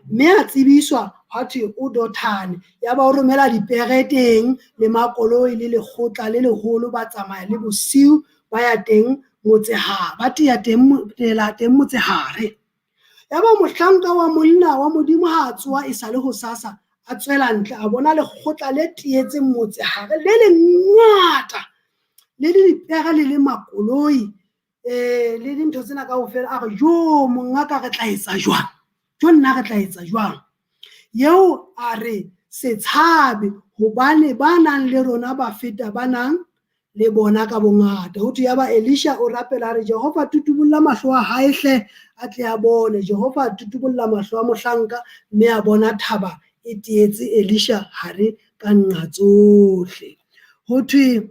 [SPEAKER 2] Mme a tsebiswa ha thwe o Dothane. Ya ba o romela dipere teng le makoloi le lekgotla le leholo ba tsamaya le bosiu ba ya teng motshehare, ba teya teng teng motshehare. Ya ba mohlanka wa monna wa Modimo ha a tsoha e sale hosasa a tswela ntle a bona lekgotla le tietseng motshehare le lengata le le dipere le le makoloi le dintho tsena kaofela. A re jo mongaka re tla etsa jwang, jo nna re tla etsa jwang. Eo a re se tshabe hobane ba nang le rona ba feta ba nang le bona ka bongata. Ho thwe ya ba Elisha o rapela a re Jehova tutubolla mahlo a hae hle a tle a bone. Jehova tutubolla mahlo a mohlanka mme a bona thaba e teetse Elisha hare ka nqa tsohle. Ho thwe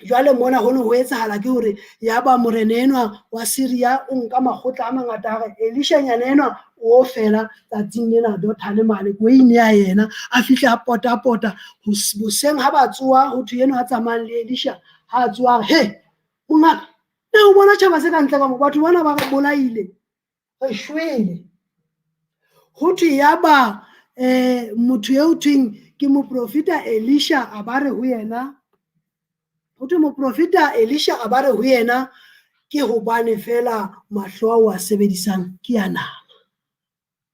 [SPEAKER 2] jwale mona ho ne ho etsahala ke hore ya ba morena enwa wa Syria o nka makgotla a mangata a re Elisha nyana enwa o fela tsatsing lena Dothane mane ko ine ya yena a fihla a pota-pota boseng ha ba tsoha ho thwe enwa a tsamayang le Elisha ha a tsoha he mongaka na o bona tjhaba se ka ntle ka mo batho bana ba re bolaile re shwele. Ho thwe ya ba motho eo thweng ke moprofeta Elisha a ba re ho yena. Ho thwe moprofeta Elisha a ba re ho yena ke hobane fela mahlo ao a sebedisang ke a nama.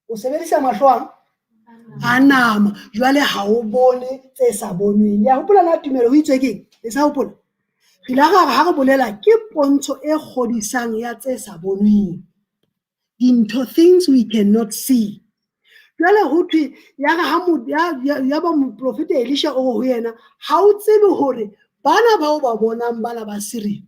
[SPEAKER 2] O sebedisa mahlo a nama jwale ha o bone tse sa bonweng. Le a hopola na tumelo ho itswe keng? Le sa hopola? Re ile ra re ha re bolela ke pontsho e kgodisang ya tse sa bonweng. Dintho, things we cannot see. Jwale ho thwe ya re ha ya ba moprofeta Elisha o re ho yena ha o tsebe hore bana bao ba bonang bana ba Syria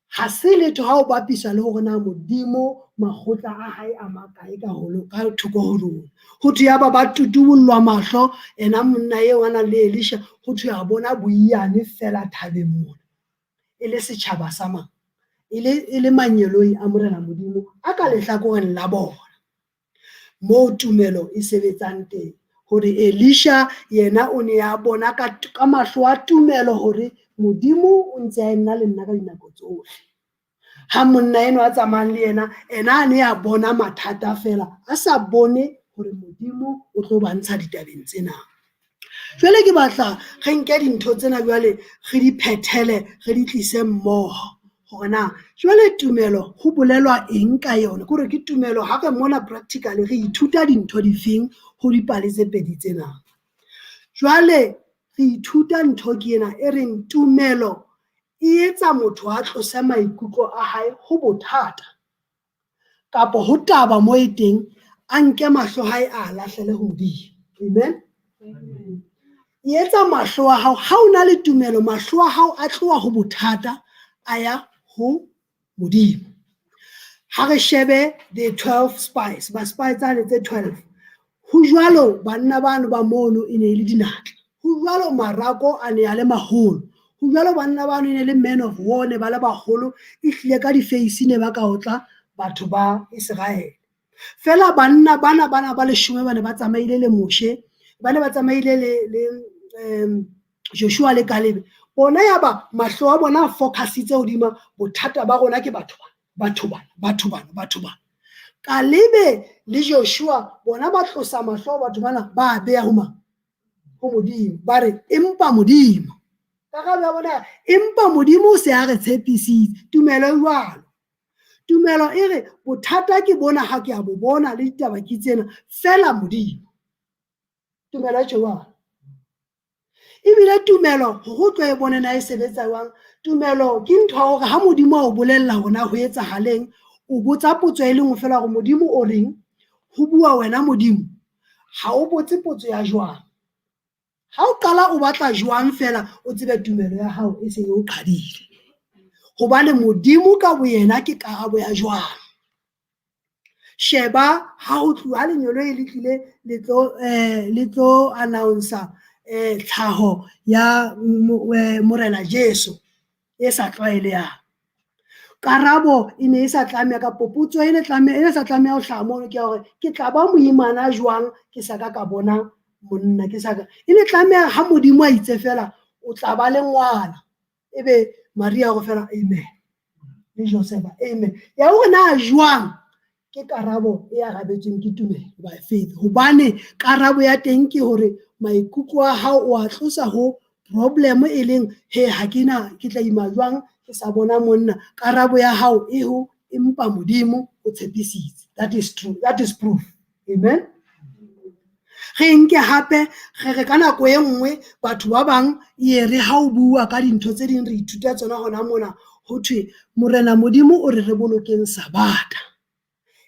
[SPEAKER 2] ha se letho ha o bapisa le hore na Modimo makgotla a hae a makae ka holo ka thoko ho rona. Ho thwe ya ba ba tutubollwa mahlo ena monna eo a nang le Elisha ho thwe a bona boiyane fela thabeng mona e le setjhaba sa mang e le manyeloi a morena Modimo a ka lehlakoreng la bona. Moo tumelo e sebetsang teng hore Elisha yena o ne a bona ka mahlo a tumelo hore Modimo o ntse a ena le nna ka dinako tsohle. Ha monna enwa a tsamayang le yena ena a ne a bona mathata fela a sa bone hore Modimo o tlo ba ntsha ditabeng tsena. Jwale ke batla re nke dintho tsena jwale re di phethele re di tlise mmoho. Hore na jwale tumelo ho bolelwa eng ka yona? Ke hore ke tumelo ha re mona practically re ithuta dintho difeng ho dipale tse pedi tsena. Jwale re ithuta ntho ke ena e reng tumelo e etsa motho a tlose maikutlo a hae ho bothata kapa ho taba mo e teng, a nke mahlo hae a lahlele ho Modimo. Amen. E etsa mahlo a hao, ha o na le tumelo, mahlo a hao a tloha ho bothata a ya ho Modimo. Ha re shebe the 12 spies, ba spy tsane tse 12. Ho jwalo banna bano ba mono e ne le dinatla. Ho jwalo marako a ne a le maholo. Ho jwalo banna bano e ne le men of war, ne ba le baholo, ehlile ka di-face ne ba ka otla batho ba Israel. Fela banna bana bana ba leshome ba ne ba tsamaile le Moshe, ba ne ba tsamaile le Joshua le Caleb. Bona ya ba mahlo a bona a focusitse hodima bothata ba rona ke batho bana, batho bana, batho bana, batho bana. Caleb le Joshua bona ba tlosa mahlo a batho bana ba beha ho mang? Ho Modimo. Ba re empa Modimo. Karabo ya bona, empa Modimo o se a re tshepisitse. Tumelo e jwalo. Tumelo e re bothata ke bona ha ke a bo bona le ditaba ke tsena, fela Modimo. Tumelo e jwalo. Ebile tumelo hore o tlo e bone na e sebetsa jwang, tumelo ke ntho ya hore ha Modimo a o bolella hore na ho etsahaleng, o botsa potso e le nngwe fela hore Modimo o reng, ho bua wena Modimo, ha o botse potso ya jwang. Ha o qala o batla jwang fela, o tsebe tumelo ya hao e se e o qhadile. Hobane Modimo ka boyena ke karabo ya jwang. Sheba ha ho tloha lengeloi le tlile le tlo announce tlhaho ya Morena Jesu e sa tlwaelehang. Karabo e ne e sa tlameha kapa potso e ne sa tlameha ho hlaha mono ke ya hore ke tla ba moimana jwang ke sa ka ka bona monna, ke sa ka. E ne tlameha ha Modimo a itse fela o tla ba le ngwana, ebe Maria hore fela amen le Joseph amen. Ya hore na jwang ke karabo e arabetsweng ke tumelo by faith, hobane karabo ya teng ke hore maikutlo a hao o a tlosa ho problem e leng he ha ke na ke tla ima jwang ke sa bona monna. Karabo ya hao e ho empa Modimo o tshepisitse. That is true, that is proof. Amen. Re nke hape re re ka nako e nngwe batho ba bang e re ha o bua ka dintho tse ding re ithuta tsona hona mona, ho thwe Morena Modimo o re re bolokeng Sabata.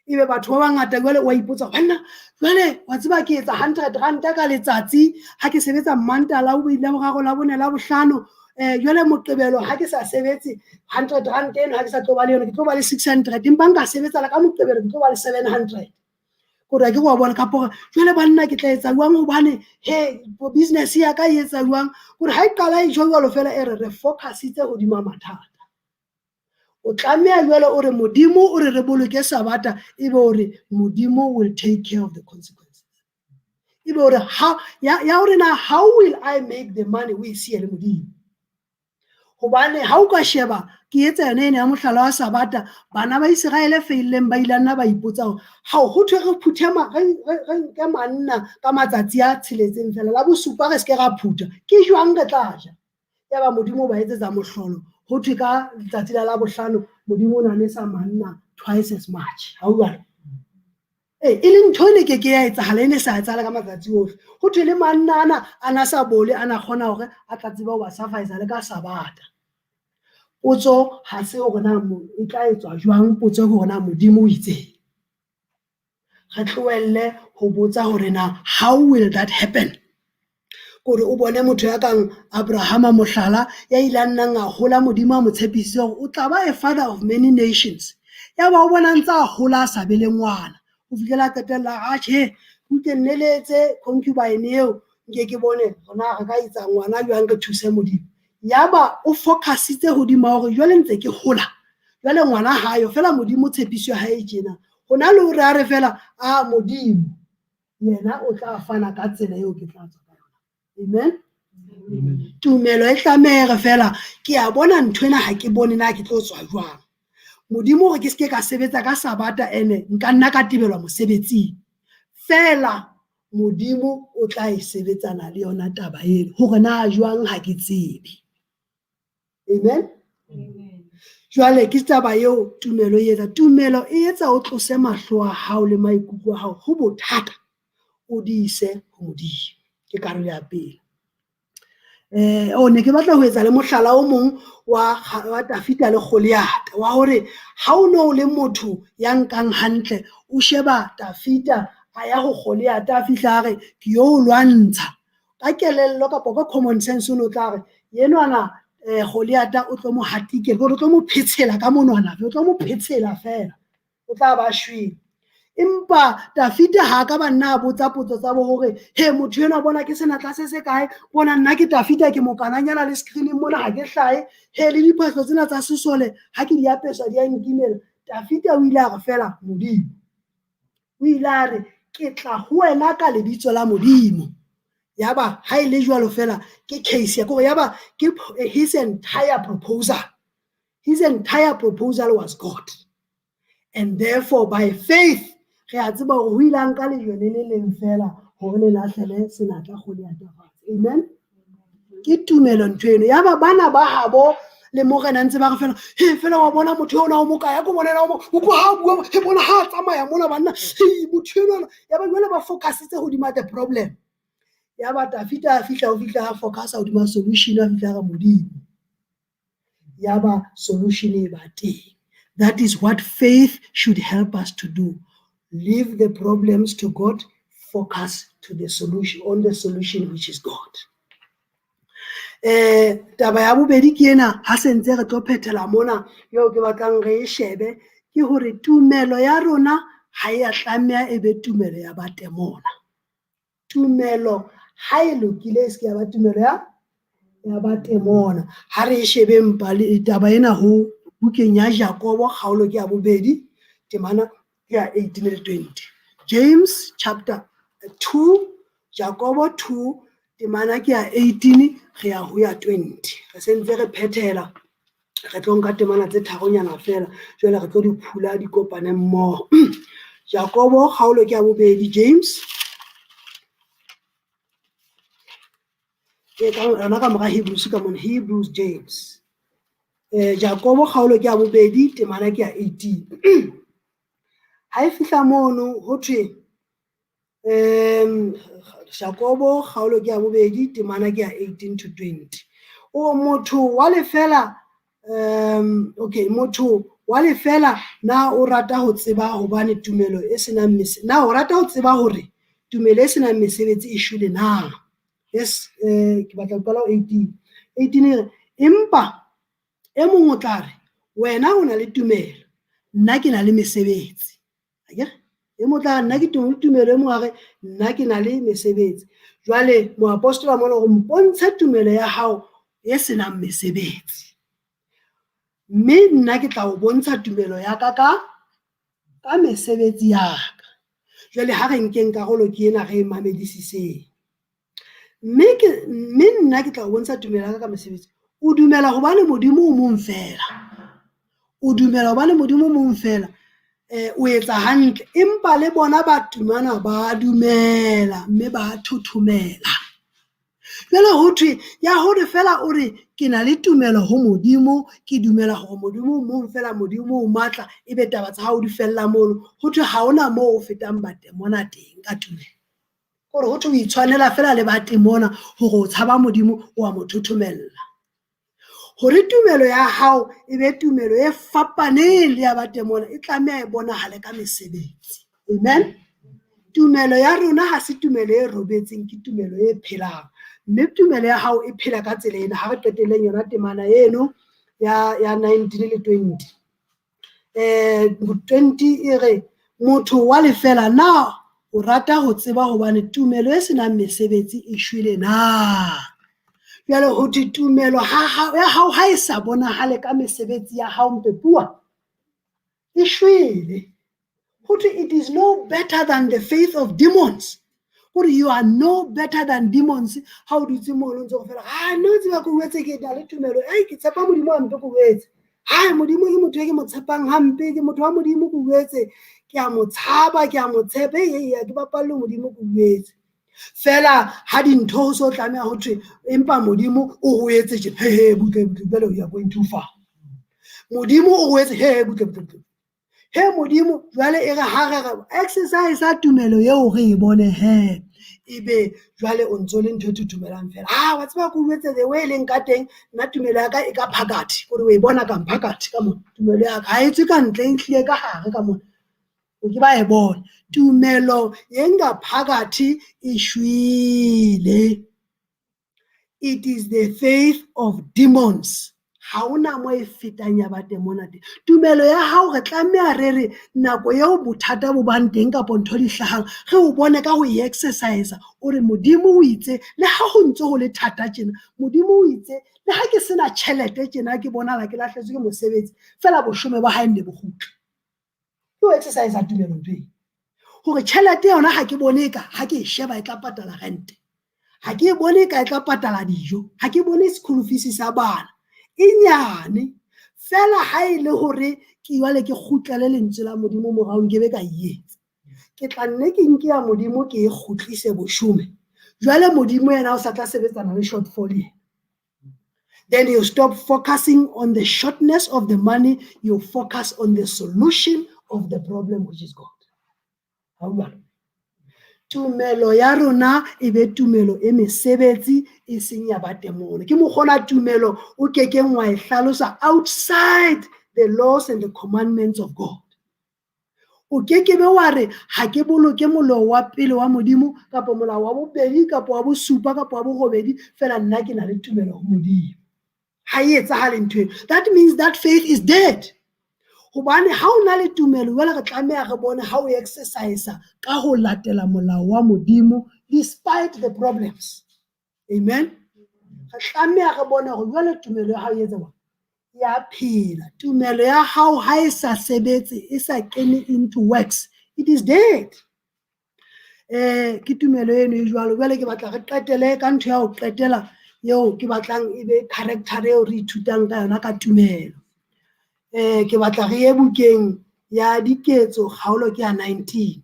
[SPEAKER 2] Ebe batho ba bangata jwale wa ipotsa, banna jwale wa tseba ke etsa 100 ranta ka letsatsi ha ke sebetsa Mantaha, Labobedi, Laboraro, Labone, Labohlano, jwale Moqebelo ha ke sa sebetse 100 ranta eno ha ke sa tlo ba le yona, ke tlo ba le 600, empa nka sebetsa la ka Moqebelo ke tlo ba le 700. Kore ke wa bona kapo jwale banna ke tla etsa jwang hobane he business ya ka e etsa jwang, kore ha e qala e jwalo fela e re re focusitse hodima mathata. O tlameha jwale o re Modimo o re re boloke Sabata, ebe o re Modimo will take care of the consequences. Ebe o re ha ya hore na how will I make the money, o e siye le Modimo. Hobane ha o ka sheba ke etsa yona ena ya mohlala wa Sabata, bana ba Iseraele feileng ba ile nna ba ipotsa hore ha ho thwe re phuthe re nke manna ka matsatsi a tsheletseng fela, la bosupa re se ke ra phutha, ke jwang re tla ja? Ya ba Modimo ba etsetsa mohlolo, ho thwe ka letsatsi la Labohlano Modimo o na nesa manna twice as much. Ha o jwalo? E le ntho e ne ke ke ya etsahala, e ne sa etsahala ka matsatsi ohle. Ho thwe le manna ana a na sa bole, a na kgona hore a tla tseba ho ba suffice le ka Sabata. Potso ha se hore na e tla etswa jwang, potso ke hore na Modimo o itseng. Re tlohelle ho botsa hore na how will that happen. Kore o bone motho ya kang Abrahama mohlala, ya ile a nnang a hola Modimo a mo tshepisitse hore o tla ba a father of many nations. Ya ba o bona ntse a hola a sa be le ngwana, ho fihlela a qetella a tjhe, butle nne le etse concubine eo nke ke bone hore na re ka etsa ngwana jwang re thuse Modimo. Ya ba o focusitse hodima hore jwale ntse ke hola, jwale ngwana hayo fela Modimo tshepiso ya hae tjena. Hona le hore a re fela a Modimo yena o tla fana ka tsela eo ke tla tswa ka yona. Amen. Tumelo e tlameha fela ke a bona nthwena ha ke bone na ke tlo tswa jwang. Modimo hore ke se ke ka sebetsa ka Sabata ene nka nna ka tebelwa mosebetsing. Fela Modimo o tla e sebetsana le yona taba eno hore na jwang ha ke tsebe. Amen. Jwale ke taba eo tumelo e etsa. Tumelo e etsa o tlose mahlo a hao le maikutlo a hao ho bothata, o di ise ho Modimo. Ke karolo ya pele. O ne ke batla ho etsa le mohlala o mong wa Dafita le Goliath, wa hore ha o no le motho ya nkang hantle, o sheba Dafita a ya ho Goliath, a fihla a re ke yo lwantsha. Ka kelello kapa ka common sense o no tla re enwana Goliath o tlo mo hatikela, o tlo mo phetshela ka monwana, o tlo mo phetshela fela, o tla ba shwele. Empa Dafita ha ka ba nna a botsa potso tsa bo hore he motho enwa bona ke senatla se se kae, bona nna ke Dafita ke mokananyana le screening mona ha ke hlahe, he le diphahlo tsena tsa sesole ha ke di apeswa di a nkimela. Dafita o ile a re fela Modimo, o ile a re ke tla ho wena ka lebitso la Modimo. Yaba ha e le jwalo fela ke case ya kore yaba ke his entire proposal, his entire proposal was God, and therefore by faith re a tseba hore ho ile a nka lejwe le le leng fela hore le lahlele senatla Goliath fatshe. Amen. Ke tumelo ntho eno. Yaba bana ba habo le morena ntse ba re fela he fela wa bona motho eo na o mokae, a ko bonela o mo utlwa ha bua, he bona ha tsamaya mona banna, he motho enwana. Yaba jwale ba focusitse hodima the problem. Yaba Dafita a fihla, o fihla a focusa hodima solution, a fihla re Modimo. Yaba solution e ba teng. That is what faith should help us to do. Leave the problems to God, focus to the solution, on the solution which is God. Taba ya bobedi ke ena, ha se ntse re tlo phethela mona, eo ke batlang re e shebe, ke hore tumelo ya rona ha e a tlameha e be tumelo ya batemona. Tumelo ha e lokile e se ke ya ba tumelo ya batemona. Ha re e shebeng taba ena ho bukeng ya Jakobo, kgaolo ke ya bobedi, temana ke ya 18 le 20. James chapter 2, Jakobo 2, temana ke ya 18 re ya ho ya 20. Re sentse re phethela, re tlo nka temana tse tharonyana fela, jwale re tlo di phula di kopane mmoho. Jakobo kgaolo ke ya bobedi, James ke ka yona ka mora Hebrews ka mona, Hebrews James. Jakobo kgaolo ke ya bobedi, temana ke ya 18. Ha e fihla mono ho thwe Jakobo kgaolo ke ya bobedi, temana ke ya 18 to 20. O motho wa lefela, okay, motho wa lefela na o rata ho tseba hobane tumelo e senang na o rata ho tseba hore tumelo e senang mesebetsi e shwele na? Yes, ke batla ho qala ho 18. 18 e re, empa e mong o tla re, wena o na le tumelo, nna ke na le mesebetsi. Akere? E mong o tla re, nna ke tumelo, e mong a re, nna ke na le mesebetsi. Jwale moapostola mona o re, mpontshe tumelo ya hao e senang mesebetsi, mme nna ke tla o bontsha tumelo ya ka ka mesebetsi ya ka. Jwale ha re nkeng karolo ke ena re e mamedisiseng. Mme nna ke tla o bontsha tumelo ya ka ka mesebetsi. O dumela hobane Modimo o mong fela. O dumela hobane Modimo o mong fela. O etsa hantle, empa le bona ba tumana ba dumela mme ba thothomela. Jwale ho thwe ya hore fela o re ke na le tumelo ho Modimo, ke dumela hore Modimo o mong fela, Modimo o matla, ebe taba tsa hao di fella mono. Ho thwe ha hona moo o fetang batemona teng ka tumelo. Hore ho thwe o itshwanela fela le batemona hore o tshaba Modimo, o a mo thothomella. Hore tumelo ya hao e be tumelo e fapaneng le ya batemona, e tlameha e bonahale ka mesebetsi. Amen. Tumelo ya rona ha se tumelo e robetseng, ke tumelo e phelang. Mme tumelo ya hao e phela ka tsela ena. Ha re qetelleng yona temana eno ya 19 le 20. 20 e re, motho wa lefela na o rata ho tseba hobane tumelo e senang mesebetsi e shwele na? Jwale ho thwe tumelo ya hao ha e sa bonahale ka mesebetsi ya hao mpepuwa, e shwele. Ho thwe it is no better than the faith of demons. Hore you are no better than demons. Ha o dutse mono ntse o fela, ha nna o tseba ke o etse ke na le tumelo, ei ke tshepa Modimo hampe ke o etse. Hai Modimo ke motho e ke mo tshepang hampe, ke motho wa Modimo ke o etse. Ke a mo tshaba, ke a mo tshepa, ei ei ke bapalle Modimo ke o etse. Fela ha dintho ho so tlameha ho thwe empa Modimo o ho etse tje, he he butle butle, jwale you are going too far. Modimo o wetse he butle butle butle. He Modimo jwale e re ha re re exercise tumelo eo re e bone he. Ebe jwale o ntso le ntho e thuthumelang fela. Ah, wa tseba ke o jwetse the way e leng ka teng, nna tumelo ya ka e ka phakathi, kore o e bona ka mphakathi ka mona. Tumelo ya ka ha e tswe ka ntle, e hlile ka hare ka mona. O ke ba e bona. Tumelo e ngaphakathi e shwele. It is the faith of demons. Ha hona mo e fetang ya batemona teng. Tumelo ya hao re tlameha re re nako eo bothata bo bang teng kapo ntho di hlahang, re o bone ka ho e exercise. O re Modimo o itse, le ha ho ntso ho le thata tjena, Modimo o itse, le ha ke sena tjhelete tjena ke bonahala ke lahlehetswe ke mosebetsi, fela boshome ba hae nne bo kgutle. Ke ho exercise tumelo ntho eo. Hore tjhelete yona ha ke bone eka, ha ke e sheba e tla patala rent. Ha ke bone eka e tla patala dijo, ha ke bone school fees sa bana. E nyane fela ha e le hore ke jwale ke kgutlele lentswe la Modimo morao nkebe ka e etsa. Ke tla nne ke nke ya Modimo ke e kgutlise boshome. Jwale Modimo yena o sa tla sebetsana le shortfall ena. Then you stop focusing on the shortness of the money, you focus on the solution of the problem, which is God. Ha o jwalo? Tumelo ya rona e be tumelo e mesebetsi e seng ya batemona. Ke mokgona tumelo o kekeng wa e hlalosa outside the laws and the commandments of God. O kekebe wa re ha ke boloke molao wa pele wa Modimo kapa molao wa bobedi kapa wa bosupa kapa wa borobedi, fela nna ke na le tumelo ho Modimo. Ha e etsahale ntho eo. That means that faith is dead. Hobane ha o na le tumelo jwale re tlameha re bone ha o exercise ka ho latela molao wa Modimo despite the problems. Amen. Re tlameha re bone hore jwale tumelo ya hao e etsa jwang? Ya phela. Tumelo ya hao ha e sa sebetse, e sa kene into works, it is dead. Ke tumelo eno e jwalo. Jwale ke batla re qetele ka ntho ya ho qetela eo ke batlang e be character eo re ithutang ka yona ka tumelo. Ke batla re ye bukeng ya Diketso kgaolo ke ya 19.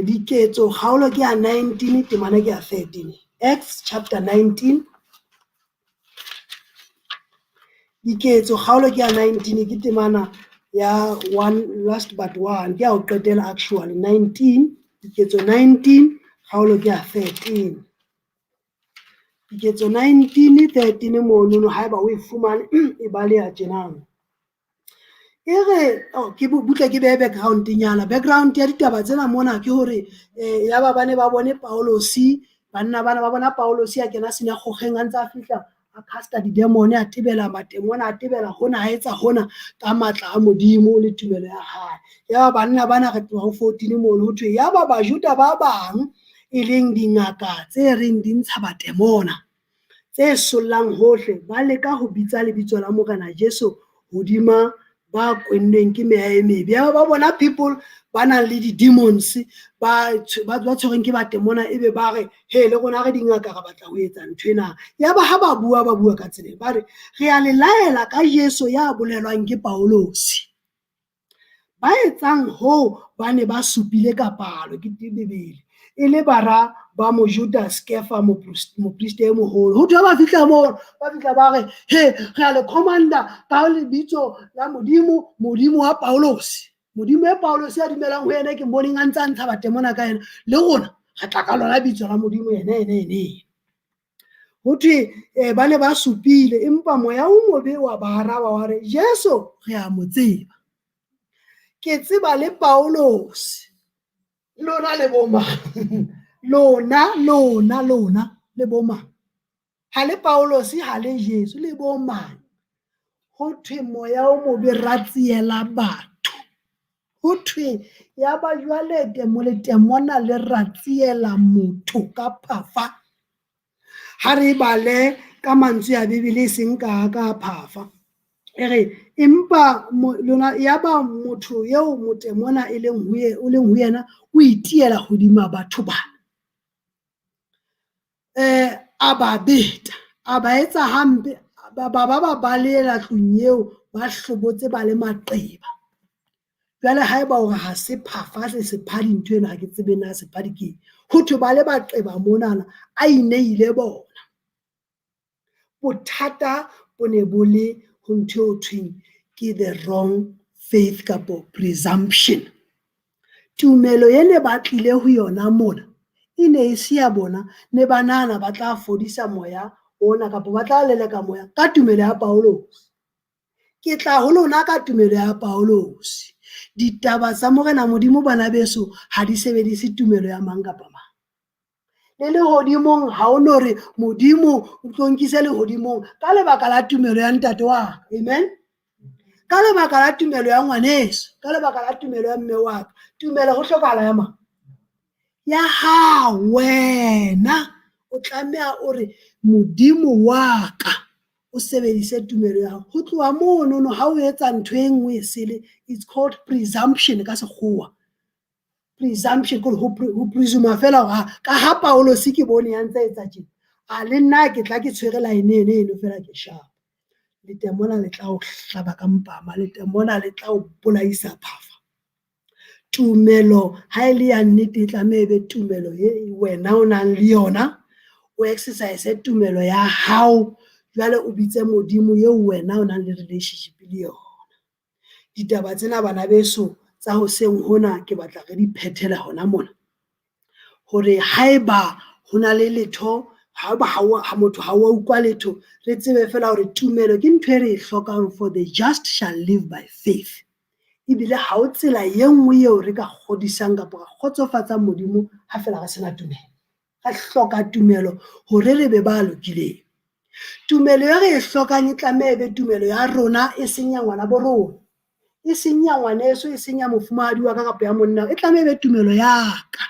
[SPEAKER 2] Diketso kgaolo ke ya 19 temana ke ya 13. Acts chapter 19. Diketso kgaolo ke ya 19 ke temana ya one last but one ke ya ho qetela actually 19. Diketso 19 kgaolo ke ya 13. Diketso 19 13 monono haeba o e fumane e baleha tjenang. E re ke butle ke behe background nyana. Background ya ditaba tsena mona ke hore ya ba bane ba bone Paulosi, banna bana ba bona Paulosi a kena sinagogeng a ntse a fihla a casta di-demon, a tebela matemona, a tebela hona, a etsa hona ka matla a Modimo le tumelo ya hae. Ya ba banna bana re tloha ho 14 mono ho thwe ya ba Bajuda ba bang e leng dingaka tse reng di ntsha batemona tse sollang hohle, ba leka ho bitsa lebitso la Morena Jesu hodima ba kwennweng ke meya e mebe. Ya ba bona people ba nang le di-demons ba tshwerweng ke batemona, ebe ba re he le rona re dingaka re batla ho etsa ntho ena. Ya ba ha ba bua ka tsela, ba re re a le laela ka Jesu ya bolelwang ke Paulosi. Ba etsang hoo ba ne ba supile ka palo ke Bibele, e le bara ba Mojuda Skefa moprista e moholo. Ho thwe ba fihla moo, ba fihla ba re he re a le commander ka lebitso la Modimo, Modimo wa Paulosi. Modimo e Paulosi a dumelang ho yena ke moneng a ntse a ntsha batemona ka yena, le rona re tla ka lona bitso la Modimo yena yena yena. Ho thwe ba ne ba supile, empa moya o mobe wa ba araba wa re Jesu re a mo tseba, ke tseba le Paulosi, lona le bo mang? Lona, lona, lona le bo mang? Ha le Paulosi, ha le Jesu, le bo mang? Ho thwe moya o mobe ratsiela batho. Ho thwe ya ba jwale letemona le ratsiela motho ka phafa. Ha re bale ka mantswe a Bibele e seng ka phafa. E re empa lona ya ba motho eo motemona e leng ho o leng ho yena o itiela hodima batho bana. A ba beta, a ba etsa hampe, ba ba baleela tlung eo ba hlobotse ba le maqeba. Jwale haeba hore ha se phafa se sephadi ntho ena, ha ke tsebe na sephadi ke eng. Ho thwe ba le baqeba monana a ineile bona. Bothata bo ne bo le ho ntho eo thweng ke the wrong faith kapo presumption. Tumelo e ne ba tlile ho yona mona e ne e se ya bona, ne ba nahana ba tla fodisa moya ona kapa ba tla leleka moya ka tumelo ya Paulosi. Ke tla ho lona ka tumelo ya Paulosi. Ditaba tsa Morena Modimo bana beso ha di sebedise tumelo ya mang kapa mang. Le lehodimong ha o no re Modimo o tlo nkise lehodimong ka lebaka la tumelo ya ntate wa ka. Amen. Ka lebaka la tumelo ya ngwaneso, ka lebaka la tumelo ya mme wa ka. Tumelo ho hlokahala ya mang? Ya hao wena. O tlameha o re Modimo wa ka o sebedise tumelo ya hao. Ho tloha monono ha o etsa ntho e nngwe e sele, it's called presumption ka sekgowa. Presumption ke ho presume fela hore ka ha Paulosi ke bone ya ntse etsa tjena, a le nna ke tla ke tshwere line eno eno fela ke sharp. Letemona le tla o hlaba ka mpama, letemona le tla o bolaisa phafa. Tumelo ha e le ya nnete e tlameha e be tumelo e wena o nang le yona, o exercise tumelo ya hao, jwale o bitse Modimo eo wena o nang le relationship le yona. Ditaba tsena bana beso tsa hoseng hona ke batla re di phethela hona mona. Hore haeba ho na le letho, haeba ha motho ha wa utlwa letho, re tsebe fela hore tumelo ke ntho e re e hlokang, for the just shall live by faith. Ebile ha o tsela e nngwe eo re ka kgodisang kapa ra kgotsofatsang Modimo ha fela re sena tumelo. Re hloka tumelo hore re be ba lokileng. Tumelo e re e hlokang e tlameha e be tumelo ya rona, e seng ya ngwana bo rona, e seng ya ngwaneso, e seng ya mofumahadi wa ka kapa ya monna, e tlameha e be tumelo ya ka.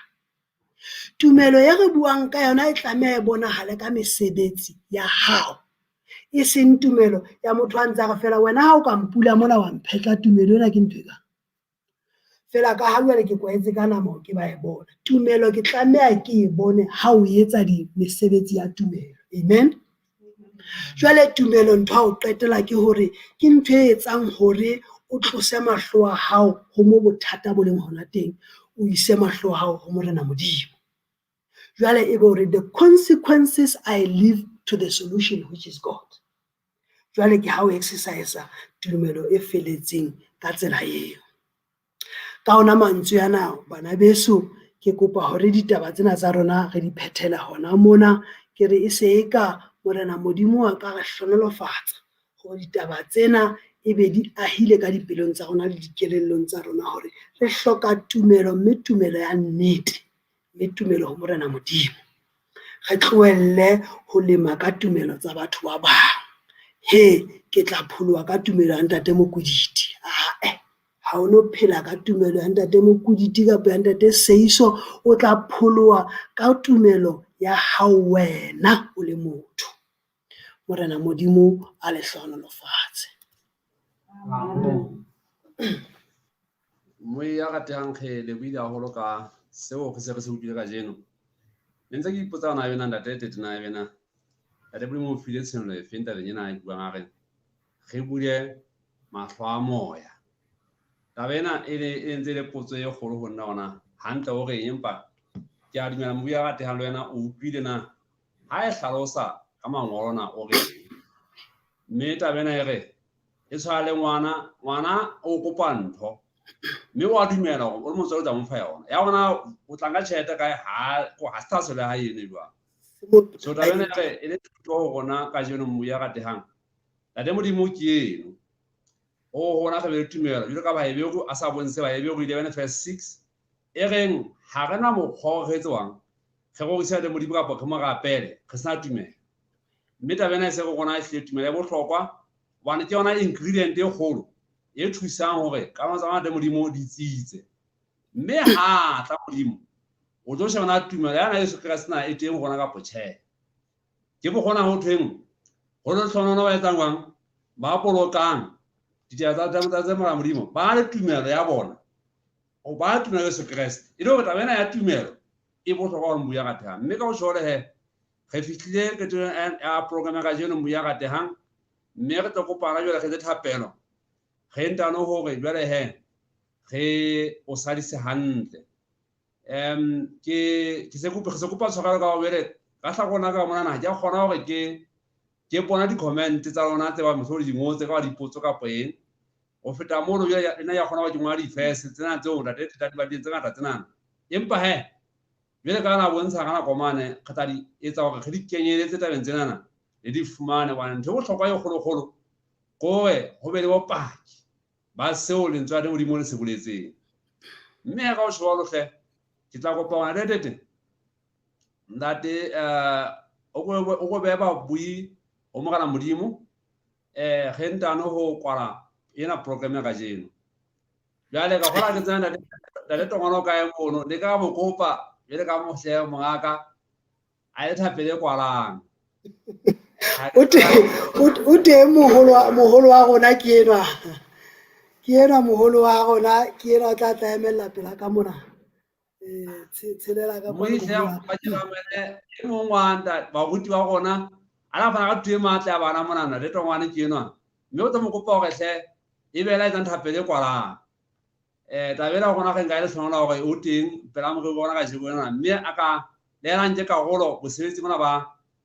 [SPEAKER 2] Tumelo e re buang ka yona e tlameha e bonahale ka mesebetsi ya hao, e seng tumelo ya motho a ntse a re fela wena ha o ka mpula mona wa mphetla, tumelo ena ke ntho e kang. Fela ka ha jwale ke kwahetse ka nama ke ba e bona. Tumelo ke tlameha ke e bone ha o etsa mesebetsi ya tumelo. Amen. Jwale tumelo ntho ya ho qetela ke hore ke ntho e etsang hore o tlose mahlo a hao ho mo bothata bo leng hona teng, o ise mahlo a hao ho Morena Modimo. Jwale e be hore the consequences I leave to the solution which is God. Jwale ke ha o exercise tumelo e feletseng ka tsela eo. Ka ona mantswe ana bana beso, ke kopa hore ditaba tsena tsa rona re di phethele hona mona. Ke re e se e ka Morena Modimo a ka re hlonolofatsa hore ditaba tsena e be di ahile ka dipelong tsa rona le dikelellong tsa rona hore re hloka tumelo, mme tumelo ya nnete, mme tumelo ho Morena Modimo. Re tlohelle ho lema ka tumelo tsa batho ba bang. He, ke tla pholoha ka tumelo ya ntate Mokwiditi. Ae, ha o no phela ka tumelo ya ntate Mokwiditi kapa ya ntate Seiso, o tla pholoha ka tumelo ya hao wena o le motho. Morena Modimo a le hlohonolofatse.
[SPEAKER 1] Amen. Moya ratehang, re lebohile haholo ka seo re se re se utlwile kajeno. Ne ntse ke ipotsa hore na ebe na ntate Tete na ebe na ntate Modimo o file tshenolo e feng tabeng ena e buang a re re bule mahlo a moya. Taba ena e ne e ntse e le potso e kgolo ho nna hona hantle o reng, empa ke a dumela mobu ya ratehang le wena o utlwile na ha e hlalosa ka mangolo na o reng. Mme taba ena e re e tshwana le ngwana, ngwana o kopa ntho mme wa dumela hore o le motswadi o tla mo fa yona. Ya bona o tla nka tjhelete kae, ha ha se thahasello ya hae eno jwang. So taba ena e re e le thuto ho rona kajeno mobu ya ratehang. Ntate Modimo ke eno. O rona re be le tumelo jwalo ka Baheberu a sa bontshe Baheberu 11 verse 6 e reng ha re na mokgwa o re etswang re rorise Ntate Modimo kapa re mo rapele re sena tumelo. Mme taba ena e se re rona e hlile tumelo e bohlokwa hobane ke yona ingredient e kgolo e thusang hore kamano tsa Ntate Modimo di tsitse. Mme ha tla Modimo o tlo sheba na tumelo ya na Jesu Kreste na e teng ho rona kapa tjhe. Ke bokgona ho thweng ho le hlonono ba etsang jwang ba bolokang ditaba tsa tsa Morena Modimo ba le tumelo ya bona o ba tumelo ya Jesu Kreste. E le hore taba ena ya tumelo e bohlokwa hore mobu ya ratehang. Mme ka ho tjho he re fihlile qetellong ya program ya kajeno mobu ya ratehang, mme re tlo kopana jwale re etse thapelo re ntano hore jwale he re o sadise hantle. Ke se kopa re se kopa tshwarelo ka hore jwale ka hla rona ka monana ha ke a kgona hore ke Ke bona di-comment tsa lona tse ba mohlomong di ngotse ka dipotso kapa eng. Ho feta mono jwale nna ya kgona hore ke ngola di-verse tsena tseo ntate Theta di badileng tse ngata tsenana. Empa he jwale ka na bontsha ka nako mane re tla di etsa hore re di kenyeletse tabeng tsenana le di fumane hobane ntho e bohlokwa e kgolokgolo ke hore ho be le bopaki ba seo lentswe la Modimo le se boletseng. Mme ha ka o tjho hle ke tla kopa hore ntate ntate o ko behe babui ho Morena Modimo re ntano ho kwala ena program ya kajeno. Jwale ka kgola ke tsena ntate ntate Tongwana o kae mono le ka mo kopa jwale ka mohle mongaka a ye thapele kwalang.
[SPEAKER 2] O teng moholo wa rona ke enwa. Ke enwa moholo wa rona, ke enwa o tla tla emella pela ka mona. Tshelela ka
[SPEAKER 1] kwano. E mong wa baruti ba rona a la fana ka thuto e matla ya bana monana le Tongwane ke enwa. Mme o tlo mo kopa hore hle e be la etsang thapelo e kwalang. Taba ena rona re nka e le lehlohonolo hore o teng pela moriri wa rona kajeno lena, mme a ka le yena a nke karolo mosebetsing ona ba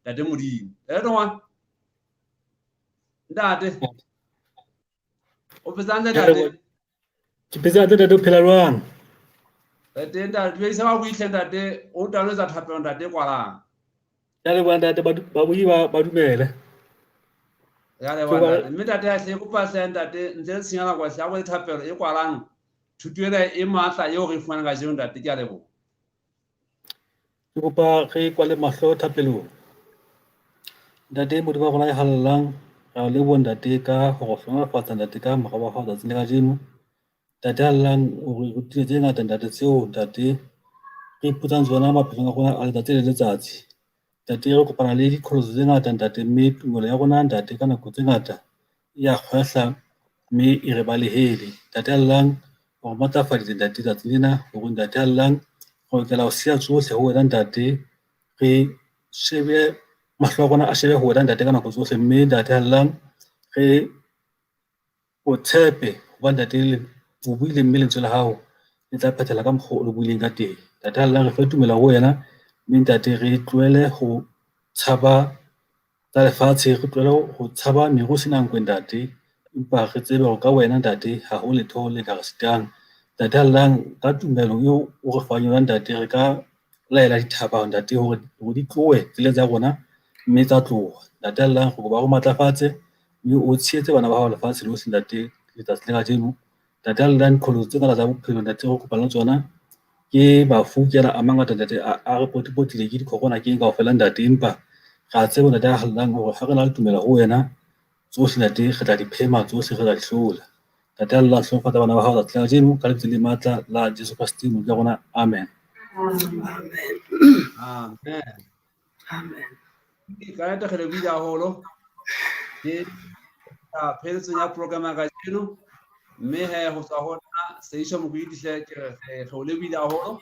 [SPEAKER 1] Ntate Modimo. Ntate Tongwane, ntate o phetse hantle ntate?
[SPEAKER 4] Ke phetse hantle ntate, o phela jwang?
[SPEAKER 1] Re teng ntate, dumedisa ba buihle ntate, o ntano etsa thapelo ntate e kwalang.
[SPEAKER 4] Ke a leboha ntate, babui ba dumele.
[SPEAKER 1] Re a leboha ntate. Mme ntate a hle kopa hle ntate ntle le tshenyo nako hle a botse thapelo e kwalang thuto ena e matla eo re e fumanang kajeno ntate, ke a leboha.
[SPEAKER 4] Ke kopa re kwale mahlo thapelong. Ntate Modimo wa rona ya halalelang, re a o leboha ntate ka ho re hlohonolofatsa ntate ka mora wa hao tsatsing la kajeno. Ntate halalelang o re rutile tse ngata ntate tseo ntate re ipotsang tsona maphelong a rona a letsatsi le letsatsi. Ntate re kopana le diqholotso tse ngata ntate, mme tumelo ya rona ntate ka nako tse ngata e ya kgwehla mme e re balehele. Ntate halalelang o re matlafaditse ntate tsatsing lena hore ntate halalelang re lokela ho siya tsohle ho wena ntate, re shebe mahlo a rona a shebe ho wena ntate ka nako tsohle, mme ntate halalelang re o tshepe hobane ntate o buile mme lentswe la hao le tla phethela ka mokgwa o le buileng ka teng. Ntate halalelang re fe tumelo ho wena, mme ntate re tlohele ho tshaba tsa lefatshe, re tlohele ho tshaba meru e senang nkwe ntate, empa re tsebe hore ka wena ntate ha ho letho le ka re sitang. Ntate halalelang ka tumelo eo o re fang yona ntate, re ka laela dithaba ntate hore di tlohe tseleng tsa rona mme tsa tloha. Ntate halalelang re kopa o matlafatse mme o tshehetse bana ba hao lefatshe lohle ntate letsatsi le kajeno. Ntate halalelang diqholotso tse ngata tsa bophelo ntate re kopana le tsona ke mafu ke ana a mangata ntate a re potipotile ke di-corona ke eng kaofela ntate, empa re a tseba ntate halalelang hore ha re na le tumelo ho wena tsohle ntate re tla di phema tsohle re tla di hlola. Ntate halalelang hlohonolofatsa bana ba hao letsatsi la kajeno ka lebitso le matla la Jesu Kreste Modimo wa rona, amen.
[SPEAKER 2] Amen.
[SPEAKER 1] Amen.
[SPEAKER 2] Amen.
[SPEAKER 1] Ka nnete re lebohile haholo. Ke pheletsong ya program ya kajeno, mme he ho tswa ho nna Seisho Mokwidi hle ke re o lebohile haholo.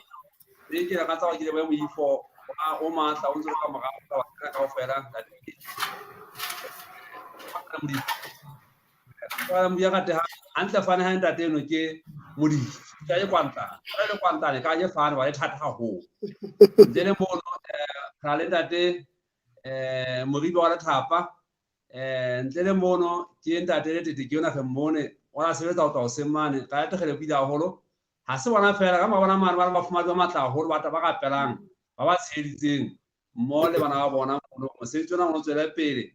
[SPEAKER 1] Mme ke lakatsa hore ke lebohe moifo o matla o ntse o le ka morao taba tsena kaofela. Modimo ya ratehang hantle fane ha ntate eno ke Modimo ka ye kwantane ka le kwantane ka ye fane wa le thata haholo. Ntle le mono ra le ntate Moribe wa Lethapa, ntle le mono ke ntate le tete ke yona re mmone o la sebetsa ho tloha hoseng mane ka nnete re lebohile haholo. Ha se bona fela ka mabona mane ba bafumahadi ba matla haholo ba rapelang ba ba tsheheditseng mmoho le bana ba bona mono. Mosebetsi ona o tswele pele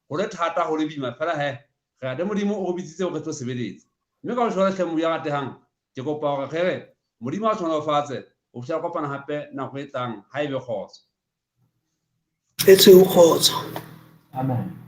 [SPEAKER 1] ho le thata ho le boima fela he re rate Modimo o re bitsitse hore re tlo sebeletsa. Mme ka jwale hle Modimo ya ratehang ke kopa hore re re Modimo a hlohonolofatse ho fihla kopana hape nako e tlang ha ebe kgotso.
[SPEAKER 2] E tshweu kgotso.
[SPEAKER 4] Amen.